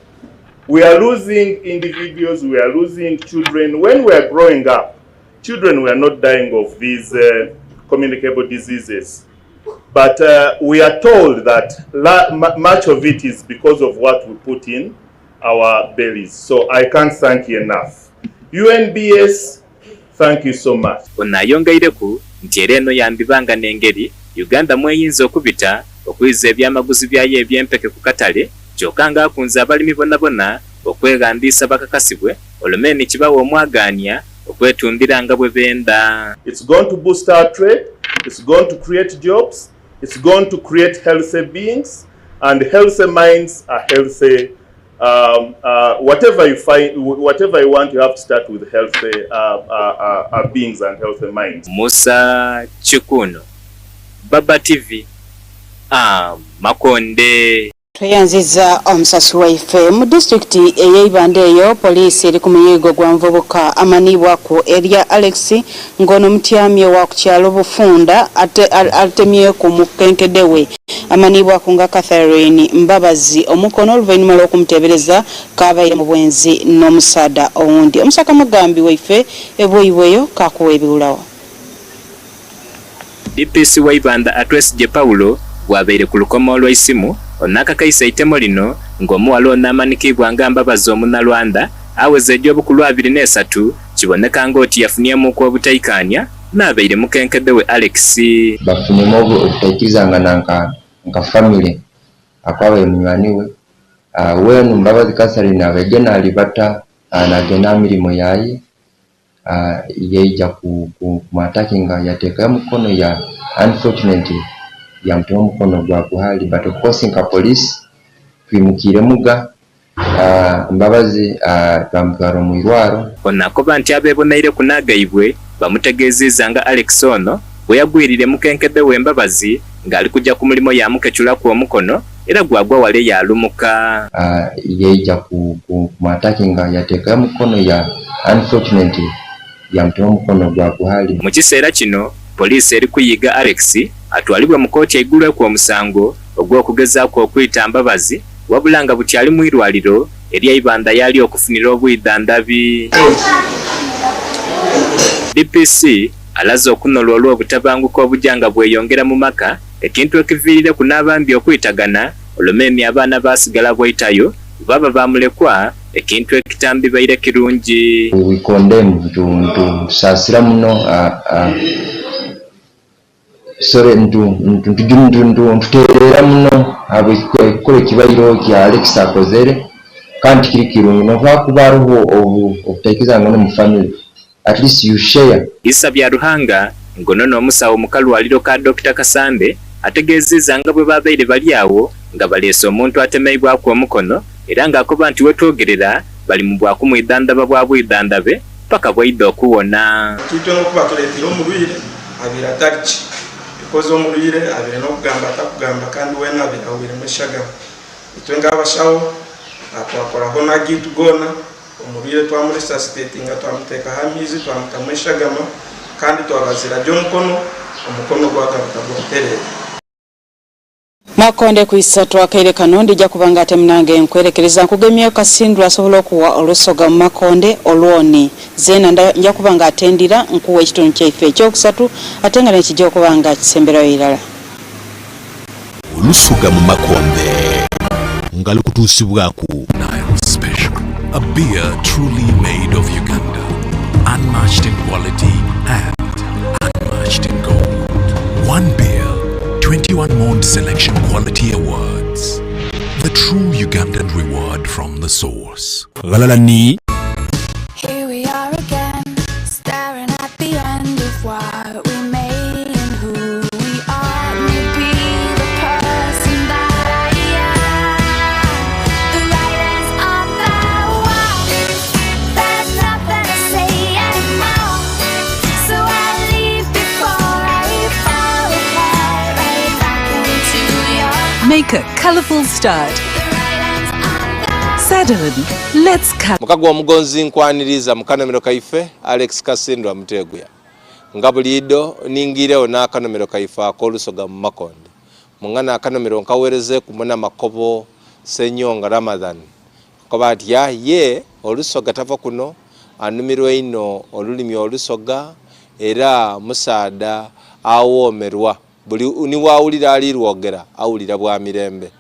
We are losing individuals, we are losing children. When we are growing up, children were not dying of these communicable diseases. But we are told that much of it is because of what we put in our bellies. So I can't thank you enough. UNBS, thank you so much. Ono ayongeireku nti era eno yandiba nga n'engeri Uganda mweyinza okubita okwiza ebyamaguzi byayo eby'empeke ku katale kyoka nga akunze abalimi bonabona okweghandiisa bakakasibwe olwo meni kibawe omwagaanya okwetundira nga bwebenda. It's going to boost our trade, it's going to create jobs, it's going to create healthy beings, and healthy minds are healthy. Whatever you find, whatever you want, you have to start with healthy beings and healthy minds. Musa Kikuno, Baba TV, Makonde. Tweyanziza omusasi waife. Mu disitulikiti ey'eibanda eyo, poliisi eri ku muyigo gwa nvubuka amanibwaku erya Alex, ng'ono mutyamye wa ku kyalo Bufunda atemyeku mukenkedde we amanibwaku nga Catherine Mbabazi omukono oluvannyuma lw'okumuteebereza k'abaire mu bwenzi n'omusaadha owundi. Omusaka mugambi waife ebweibweyo kakuwa ebiwulawo. DPC wa Ibanda Atwesigye Paulo bw'abaire ku lukomo olw'eisimu ono akakaisa eitemo lino ng'omuwala ono amanikibwa nga Mbabazi Omunalwanda aweza egy'obukulu 23 kiboneka ng'oti yafuniemuku obutaikaania n'abaire mukenkedde we Alex. Bafunemu obutaikirizangana nka nka family akwabaire munywani we wenu Mbabazi Catherine abaire nalibata nagenda aha mirimo yaye yaija kumwatakinga yateekayo omukono ya unfortunately yamutema omukono gwagwa hali but of course nka police twimukiire muga Mbabazi twamutwara omu irwaro. Ono akoba nti abeebonaireku n'agaibwe bamutegeeziiza nga Alex ono bweyagwirire mukenkedde we Mbabazi ng'ali kuja ku mulimo yaamukeculaku omukono era gwagwa wale yaalumuka. Yaija kumwatakinga yateekayo omukono ya unfortunately yamutema omukono gwagwa hali. Mu kiseera kino poliisi eri kuyiiga Alex atwalibwe mu kooti eigulweku omusango ogw'okugezaaku okwita Mbabazi wabula nga buti ali mu irwaliro erya Ibanda yaali okufunira obwidhandhabi. DPC alaze okunolwa olw'obutabanguko obuja nga bweyongera mu maka ekintu ekiviirireku n'abambi okwitagana olwo memi abaana baasigala bwaitayo baba ba mulekwa ekintu ekitambibaire kirungi. We condemn, ntusaasira muno sorry ntuteerera muno ahabw'ekikora ekibaireho kya Alex akozere kandi tikiri kirungi nobu hakuba hariho obutaikirizangana omu family at least you share. Isa Byaruhanga ng'ono n'omusawo mu kalwaliro ka Dokita Kasambe ategeezezza nga bwe babaire bali awo nga baleese omuntu atemeibwaku omukono era ng'akoba nti wetwogerera bali mu bwa kumwidhandhaba bwa bwidhandhabe paka bwaidha okuwona. Twitwe n'okuba tuleetire omurwaire abaire atari ki because omurwaire abaire n'okugamba atakugamba kandi weena abaire ahwairemu eshagama. Itwe nk'abashaho twakoraho n'agaitu goona omurwaire twamuresuscitatinga twamuteekaho amaizi twamutamu eshagama kandi twabazira gye omukono, omukono gwagaruka gwatereera. Makonde ku isatu akaire kano ndija kuba nga ate munange nkwerekereza nkugemye Kasindwa asobola okuwa olusoga mu Makonde olwoni zeena nja kuba nga ate ndira nkuwa ekitundu kyaife ekyokusatu ate nga nekija okuba nga kisemberayo irala. Olusoga mu Makonde nga lukutuusibwaku Nile Special, a beer truly made of Uganda, unmatched in quality and unmatched in gold. One beer, 21 Monde Selection Quality Awards. The true Ugandan reward from the source. Ghalala ni Here we are again, staring at the end of what we made and who we are. Me be the person that I am. The writing's on the wall. There's nothing to say anymore. So I leave before I fall apart. Right back into your Make a colorful start. Sadolin, let's cut. Mukago omugonzi nkwaniriza mu kanomero kaife Alex Kasindwa Muteguya. Nga buliidho ningiiregho n'akanomero kaife ak'Olusoga mu Makonde. Mungane akanomero nkaweerezeeku muna Makobo Ssenyonga Ramadhan. Akoba ati ya ye Olusoga tava kuno, anhumirwa inho olulimi Olusoga era musaadha awoomerwa. Buli ni bw'awulira ali lwogera awulira bwa mirembe.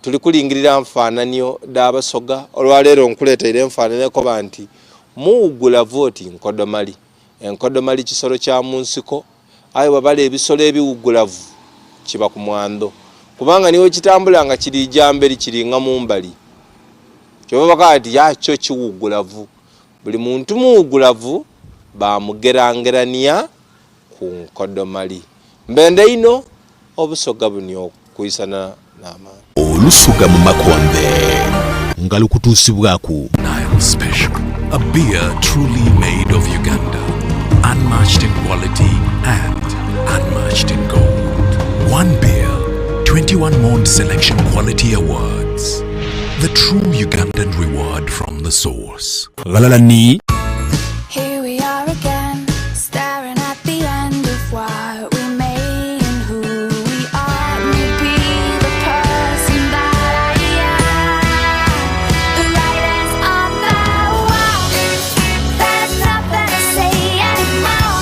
Tuli kulingirira nfaananio dha Basoga. Olwaleero nkuleeteire enfaanana ekoba nti muwugulavu oti nkodomali. Enkodomali kisolo kya mu nsiko aye bwebala ebisolo ebiwugulavu kiba ku mwandho kubanga ni wekitambula nga kiriija mberi kiringa mu mbali. Kyova bakoba bati ya kyo kiwugulavu. Buli muntu muwugulavu bamugerangerania ku nkodomali. Mbenda inho Obusoga buni okwisana n'amaani. Olusoga mu Makonde nga lukutuusibwaku. Nile Special, a beer truly made of Uganda, unmatched in quality and unmatched in gold. One beer, 21 Monde Selection Quality Awards. The true Ugandan reward from the source. Ghalala ni. Here we are again, staring at the end of what we made and who we are. Let me be the person that I am. The writing's on the wall. There's nothing to say anymore.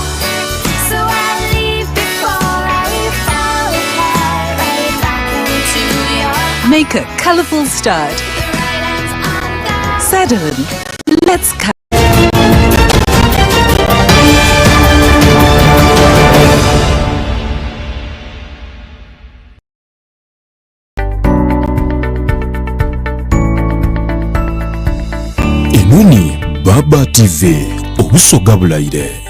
So I leave before I fall apart. Right back into your Make a colourful start. Saturn, let's cut. Eno ni Baba TV Obusoga Bulaire.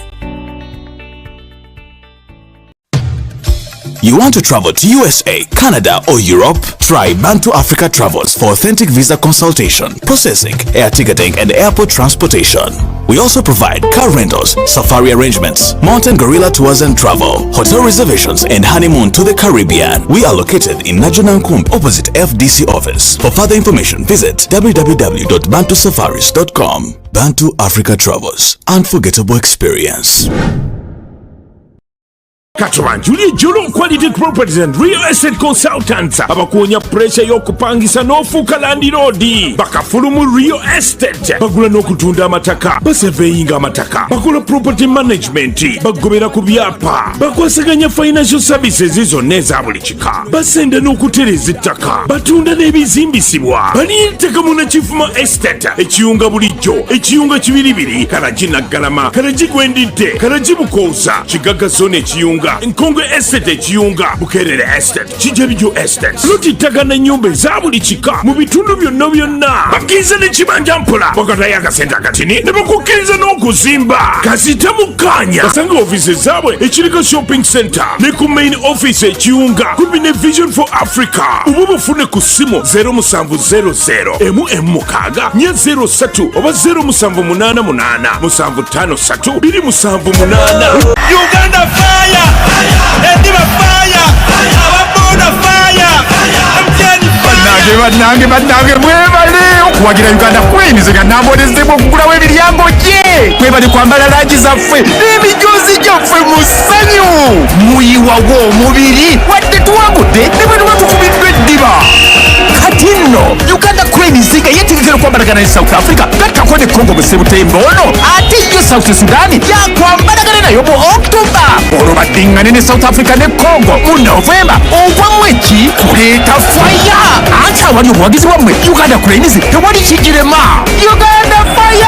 You want to travel to USA, Canada, or Europe? Try Bantu Africa Travels for authentic visa consultation, processing, air ticketing, and airport transportation. We also provide car rentals, safari arrangements, mountain gorilla tours and travel, hotel reservations, and honeymoon to the Caribbean. We are located in Najanankumbi, opposite FDC office. For further information, visit www.bantusafaris.com. Bantu Africa Travels, unforgettable experience. Katubanjulye Jolo Quality Properties and Real Estate Consultants abakuwonya puresha y'okupangisa n'ofuuka landiroodi. Bakafulu mu real estate, bagula n'okutunda amataka, baseveeyinga amataka, bakola property management, bagobera ku byapa, bakwasaganya financial services zonna eza buli kika, basenda n'okutereeza ettaka, batunda n'ebizimbisibwa. Balina ettaka mu Nakifuma Estate, Ekiyunga bulijjo, Ekiyunga Kibiribiri, Kalagi Naggalama, Kalagi Gwendidde, Kalagi Bukooza, Kigaga Zone Ekiyunga, Nkonge Estate Ekiyunga, Bukerere Estate, Kijabijo Estate. Ploti ttaka n'ennyumba eza buli kika mu bitundu byonna byonna. Bakkiriza n'ekibanja mpola, bakatayo akasente akatini ne bakukkiriza n'okuzimba. Kasita mukkaanya, basange ofiisi zaabwe ekiriko Shopping Center ne ku main office Ekiyunga kumpi ne Vision for Africa. Oba bafune ku ssimu 0700 emu emu mukaaga nya 03 oba 0788 753 278. Uganda fire! Endiba fire! Ababoda fire! MTN Bannange, bannange, bannange, mwebale okuwagira Uganda Cranes nga nambolezeemu okugulawo emiryango gye. Mwebale kwambala langi zaffe n'emijoozi gyaffe mu ssanyu. Muyiwawo omubiri wadde tuwangudde ne bwe tuba tukubiddwa eddiba. Kati nno Uganda Cranes nga yeetegekera okwambalagana ne South Africa gattako ne Congo mu Sebutemba ono, ate yo South Sudan yakwambalagana nayo mu October, olwo baddiŋŋane ne South Africa ne Congo mu November. Ogwammwe ki kuleeta fire, anti awali obuwagizi bwammwe Uganda Cranes tewali kigirema. Uganda fire!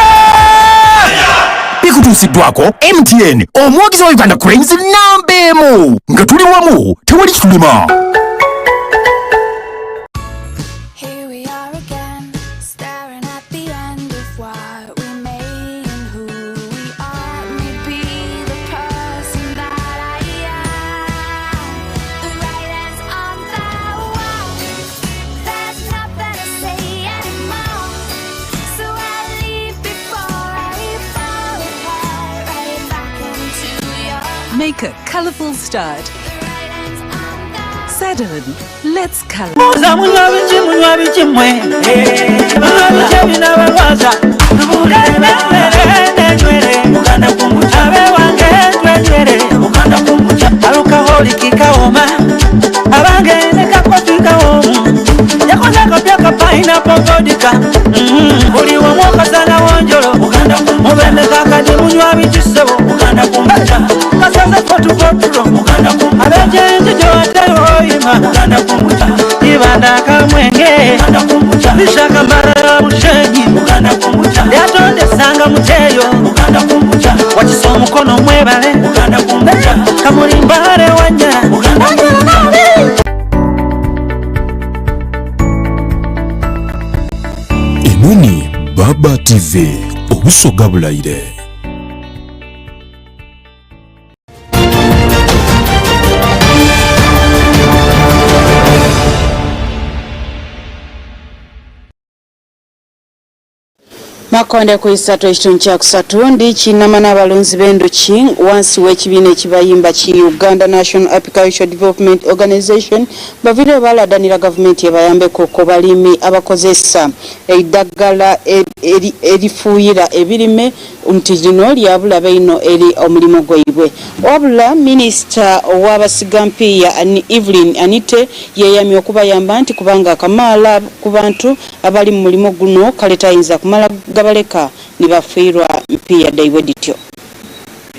Bikutuusiddwako MTN, omuwagizi wa Uganda Cranes namba emu. Nga tuli wamu tewali kitulema. Here we are again, staring at the end of what we made and who we are. Let me be the person that I am. The writing's on the wall. There's nothing to say anymore. So I leave before I fall apart. Right back into your Make a colourful start. Saturn, let's colour. Muza munywa biki, munywa biki mmwe? Munywa biki ebinabalwaza? Tubulire, nenywere, abe wange twenywere. Alcoholic kawoma abange ne kakofi kawomu yakoze akapya ka pineapple vodka. Buli wamu okasanga wonjolo mubende kakadi munywa bikisebo kasaze fotufotulo abejenje gyowateyo oyima ibanda kamwenge lishakamala mushenyi lyatondesanga muteyo wakisa omukono mwebale kamulimbale wanyala. Eno ni Baba TV Obusoga Bulaire. Makonde ku isatu ekitundu kya kusatu ndi kinama n'abalunzi b'enduki wansi w'ekibiina ekibayimba ki Uganda National Apiculture Development Organization baviireyo baladanira gavumenti ebayambeko ku balimi abakozesa eidagala erifuuyira ebirime nti lino lyabulabe inho eri omulimu gwaibwe. Wabula minisita ow'abasigampiiya Evelyn Anite yeyamye okubayamba nti kubanga akamaala ku bantu abali mu mulimo guno kale tayinza kumala gabaleka ni bafiirwa mpiiya dhaibwe dhityo.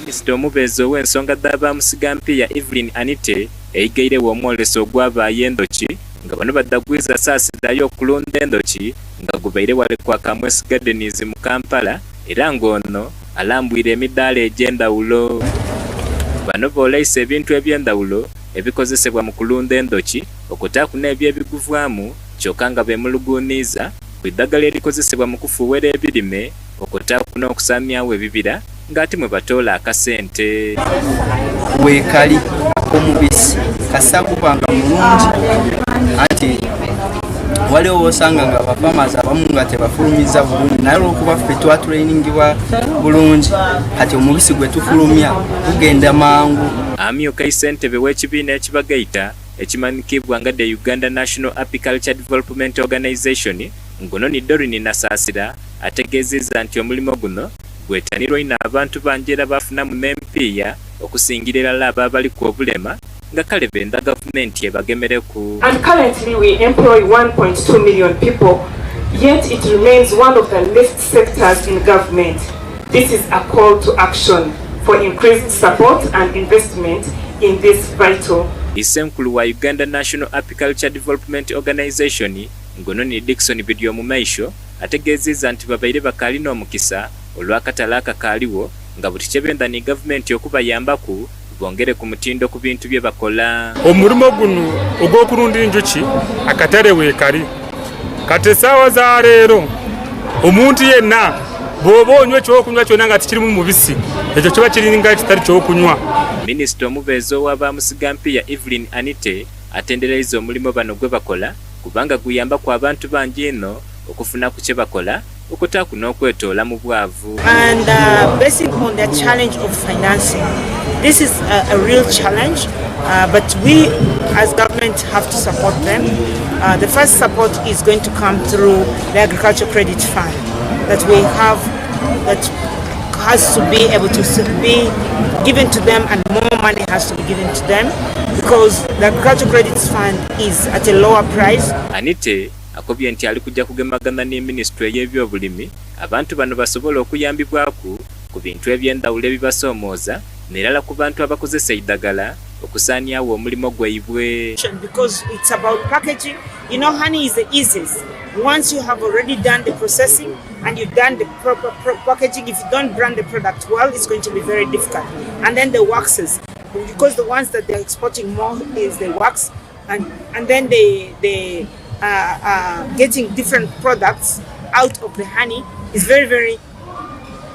Minisita omubeezi ow'ensonga dha ba musigampiiya Evelyn Anite eigairegho omwoleso ogw'abaayi endhoki nga bano badhagwiza saasira y'okulunda endhoki nga gubaire ghale kwa Kamwesi Gardens mu Kampala era nga ono alambwire emidaala egy'endhawulo. Bano booleisa ebintu eby'endhawulo ebikozesebwa mu kulunda endhoki okutaaku n'ebyo ebiguvaamu kyoka nga bemuluguunhiiza ku idhagala erikozesebwa mu kufuuwera ebirime okutaaku n'okusaamyagho ebibira nga ati mwe batoola akasente. Weekali ak'omubisi kasita guba nga mulungi anti waliwo wosanga nga bafamazi abamu nga tebafulumiza bulungi naye olwokuba ffe twatulainingibwa bulungi kati omubisi gwe tufulumya gugenda mangu. Amyuka Issentebe w'ekibiina ekibagaita ekimanhikiibwa nga the Uganda National Apiculture Development Organization ng'ono ni Doreen Nasasira ategeziiza nti omulimo guno gwetanirwa inho abantu bangi era bafunamu n'empiiya okusingira irala abo abaliku obulema nga kale benda gavumenti ebagemereku. And currently we employ 1.2 million people, yet it remains one of the least sectors in government. This is a call to action for increased support and investment in this vital. Issenkulu wa Uganda National Apiculture Development Organization ng'ono ni Dickson Biryomumaisho ategeziiza nti babaire bakaali n'omukisa olw'akatale akakaaligho nga buti kyebenda ni gavumenti okubayambaku bongere ku mutindo ku bintu bye bakola. Omulimo guno ogw'okulunda enjuki akatale weekali. Kati esaawa za leero omuntu yenna bw'oba onywa eky'okunywa kyona nga tikirimu mubisi, ekyo kiba kiringa ekitali ky'okunywa. Minisita omubeezi owa ba musigampiiya Evelyn Anite atendereiza omulimo bano gwebakola kubanga guyambaku abantu bangi inho okufunaku kyebakola okutaaku n'okwetoola mu bwavu. And uh, basing on the challenge of financing, this is a, a real challenge, uh, but we as government have to support them. Uh, the first support is going to come through the Agriculture Credit Fund that we have, that has to be able to be given to them, and more money has to be given to them because the Agriculture Credit Fund is at a lower price. Anite akobye nti ali kuja kugemagana ni minisitule ey'ebyobulimi abantu bano basobole okuyambibwaku ku bintu eby'endhawulo ebibasoomooza n'erala ku bantu abakozesa eidhagala okusaaniagho omulimo gwaibwe. Because it's about packaging. You know, honey is the easiest. Once you have already done the processing and you've done the proper packaging, if you don't brand the product well, it's going to be very difficult. And then the waxes, because the ones that they're exporting more is the wax, and, and then they, they getting different products out of the honey is very, very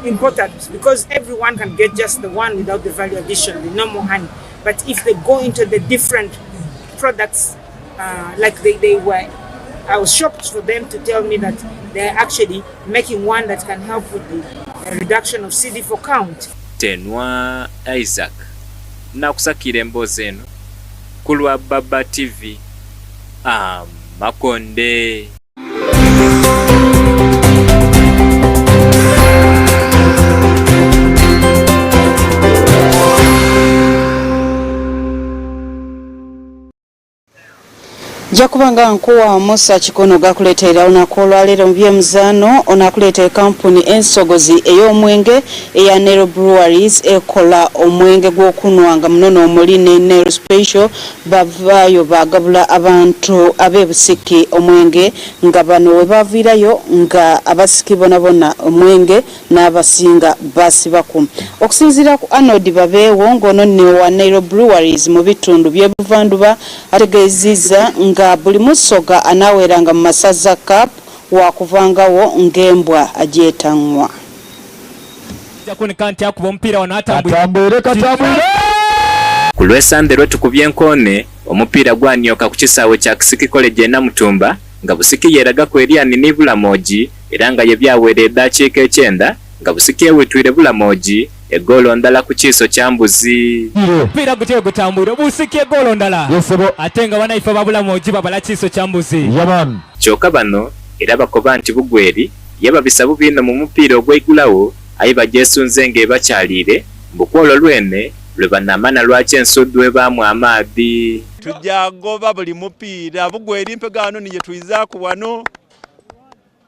important, because everyone can get just the one without the value addition, the normal honey. But if they go into the different products, like they, they were, I was shocked for them to tell me that they're actually making one that can help with the reduction of CD4 count. Tenwa Isaac nakusakira emboozi eno ku lwa Baba TV Amakonde. Nja kuba nga nkuwa Musa Kikono gakuleetera olunaku olwaleero mu by'emizaano. Ono akuleetera kampuni ensogozi ey'omwenge eya Nero Breweries ekola omwenge gw'okunhwa nga muno n'omuli ne Nero Special. Bavaayo baagabula abantu ab'e Busiki omwenge nga bano webaviirayo nga abasiki bonabona omwenge n'abasinga baasibaku. Okusinziira ku Arnold Babeewo ng'ono ni owa Nile Breweries mu bitundu by'e Buvandhuba ategeezizza nga buli Musoga anaaweranga mu Masaza Cup waakuvangagho ng'embwa agyetang'wa. Ku lw'esande lwetukubye enkoone, omupiira gwanioka ku kisaawe kya Kisiki College e Namutumba nga Busiki yeeragaku eri Anini Bulamogi era nga ye byaweera edaakiika ekyenda nga Busiki ewitwire Bulamogi egoolo ndala ku kiiso kya mbuzi. Omupiira gutyo bwegutambwire, Busiki egoolo ndala ate nga banaife aba Bulamogi babala kiiso kya mbuzi. Kyoka bano era bakoba nti Bugweri yababisa bubi inho mu mupiira ogweigulagho aye bagyesunze nga ebakyaliire mbu kwolwo lwene lwe banamanha lwaki ensuudhu ebaamu amaadhi. Tuja goba buli mupiira Bugweri mpegaano ni ye twizaaku wano.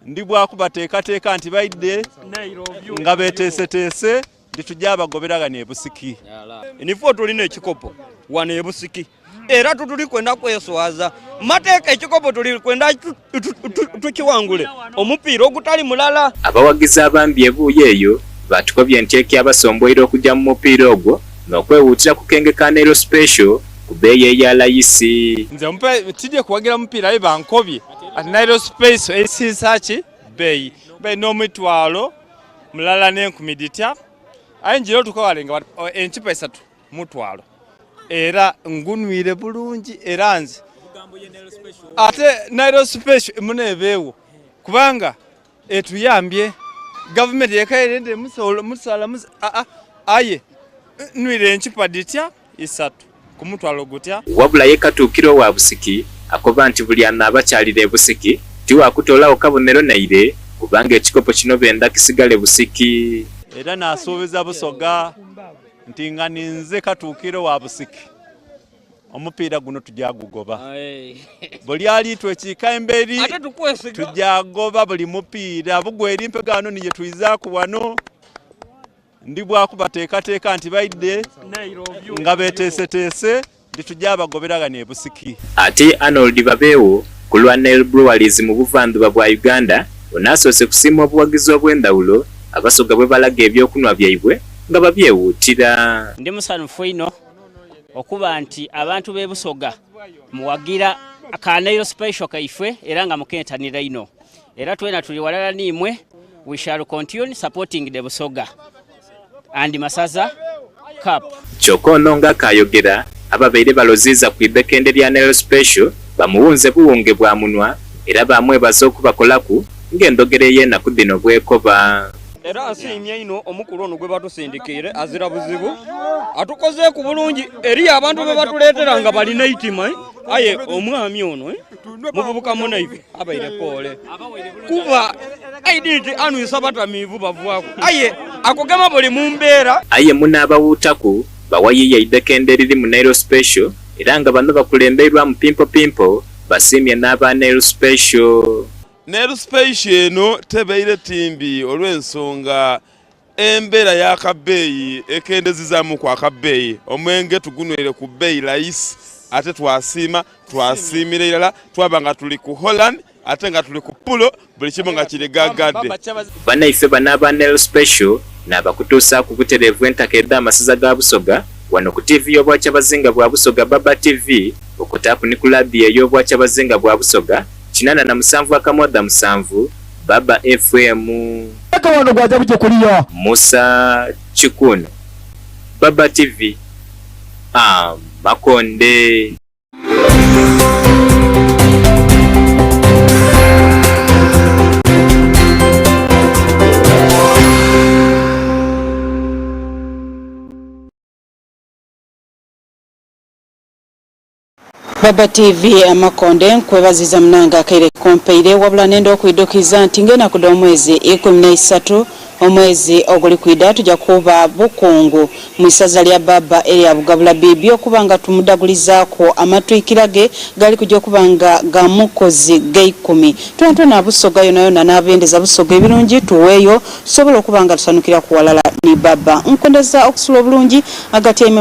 Ndi bwa kubateekateeka nti baidhe nga beeteeseteese nti tuja bagobera ghano e Busiki. Nife tulina ekikopo wano e Busiki era tutuli kwenda kweswaza mateeka. Ekikopo tuli kwenda tukiwangule omupiira ogutali mulala. Abawagizi abambi ebuuyi eyo baatukobye nti ekyabasomboire okuja mu mupiira ogwo n'okwewuutira ku kenge ka Nile Special ku beeyi eya layisi. Nze tidye kuwagira mupiira aye bankobye ati Nile Special esinsa ki beeyi beeyi n'omutwalo mulala n'enkumi dhitya aye njira otuuka wale nga enchupa isatu mutwalo era ngunwire bulungi era nze ate Nile Special muneebeewo kubanga etuyambye gavumenti yekaire musala aye nwire enchupa dhitya isatu ku mutwalo gutya. Wabula ye Katuukiro owa Busiki akoba nti buli anaabakyalira e Busiki ti wa kutoolagho kabonero naire kubanga ekikopo kino benda kisigale Busiki. Era naasuubiza Busoga nti nga ninze Katuukiro wa Busiki, omupiira guno tuja gugoba. Buli alitwekiika emberi tuja goba buli mupiira. Bugweri mpegaano ni ye twizaaku wano. Ndi bwa kubateekateeka nti baidhe nga beeteeseteese nti tuja bagobera ghano e Busiki. Ate Arnold Babeewo ku lwa Nile Breweries mu buvandhuba bwa Uganda ono asoose kusiima obuwagizi obw'endhawulo Abasoga bwebalaga eby'okunhwa byaibwe nga babyewuutira. Ndi musanhufu inho okuba nti abantu b'e Busoga muwagira ka Nile Special kaifwe era nga mukentanira inho. Era twena tuli walala n'imwe, we shall continue supporting the Busoga and Masaza Cup. Kyoka ono nga akaayogera, ababaire baloziiza ku idhekende lya Nile Special bamuwunze buwunge bwa munwa era baamwebaza okubakolaku ng'endhogera ey'enaku dhino bw'ekoba. Era nsiimye inho omukulu ono gwe batusindikiire, azira buzibu, atukozeeku bulungi. Eriyo abantu be batuleetera nga balina eitima, aye omwami ono muvubuka munaife abaire poole kuba aidhi nti anwisa batamiivu bavaaku, aye akugema buli mu mbeera. Aye muno abawuutaku bawayiiya eidhekende eriri mu Nile Special era nga bano bakulembeirwamu Pimpo Pimpo basiimye n'aba Nile Special. Nile Special eno tebaire timbi olw'ensonga Embeera y'akabbeeyi ekendezizaamuku akabbeeyi. Omwenge tugunweire ku bbeeyi layisi ate twasiima, twasiimira irala twaba nga tuli ku Holland ate nga tuli ku pulo buli kimu nga kiri gagadde. Banaife bano aba Nile Special naabakutuusaaku butereevu entaka edh'amasaza ga Busoga wano ku tiivi y'Obwakyabazinga bwa Busoga Baba TV okutaaku ni ku laadiyo ey'Obwakyabazinga bwa Busoga 87 akamwodha musanvu Baba FM. Leka wano gwaja buje kuliya. Musa Kikuni, Baba TV, Amakonde. Baba TV Amakonde nkwebaziza munange akaire kompaire wabula nenda okwidhukiza nti ng'enaku dh'omwezi eikumi n'eisatu Omwezi oguli kwidha tuja kuba Bukungu mu isaza lya Bbaabba erya Bugabula Biibi okuba nga tumudagulizaaku amatwikira ge gali kuja okuba nga ga mukozi gheikumi. Twonatwona Busoga yonayona n'abendeza Busoga ebirungi tuweeyo tusobole okuba nga tusanukiraku ghalala ni Bbaabba. Nkwendeza okusula obulungi agatyaime.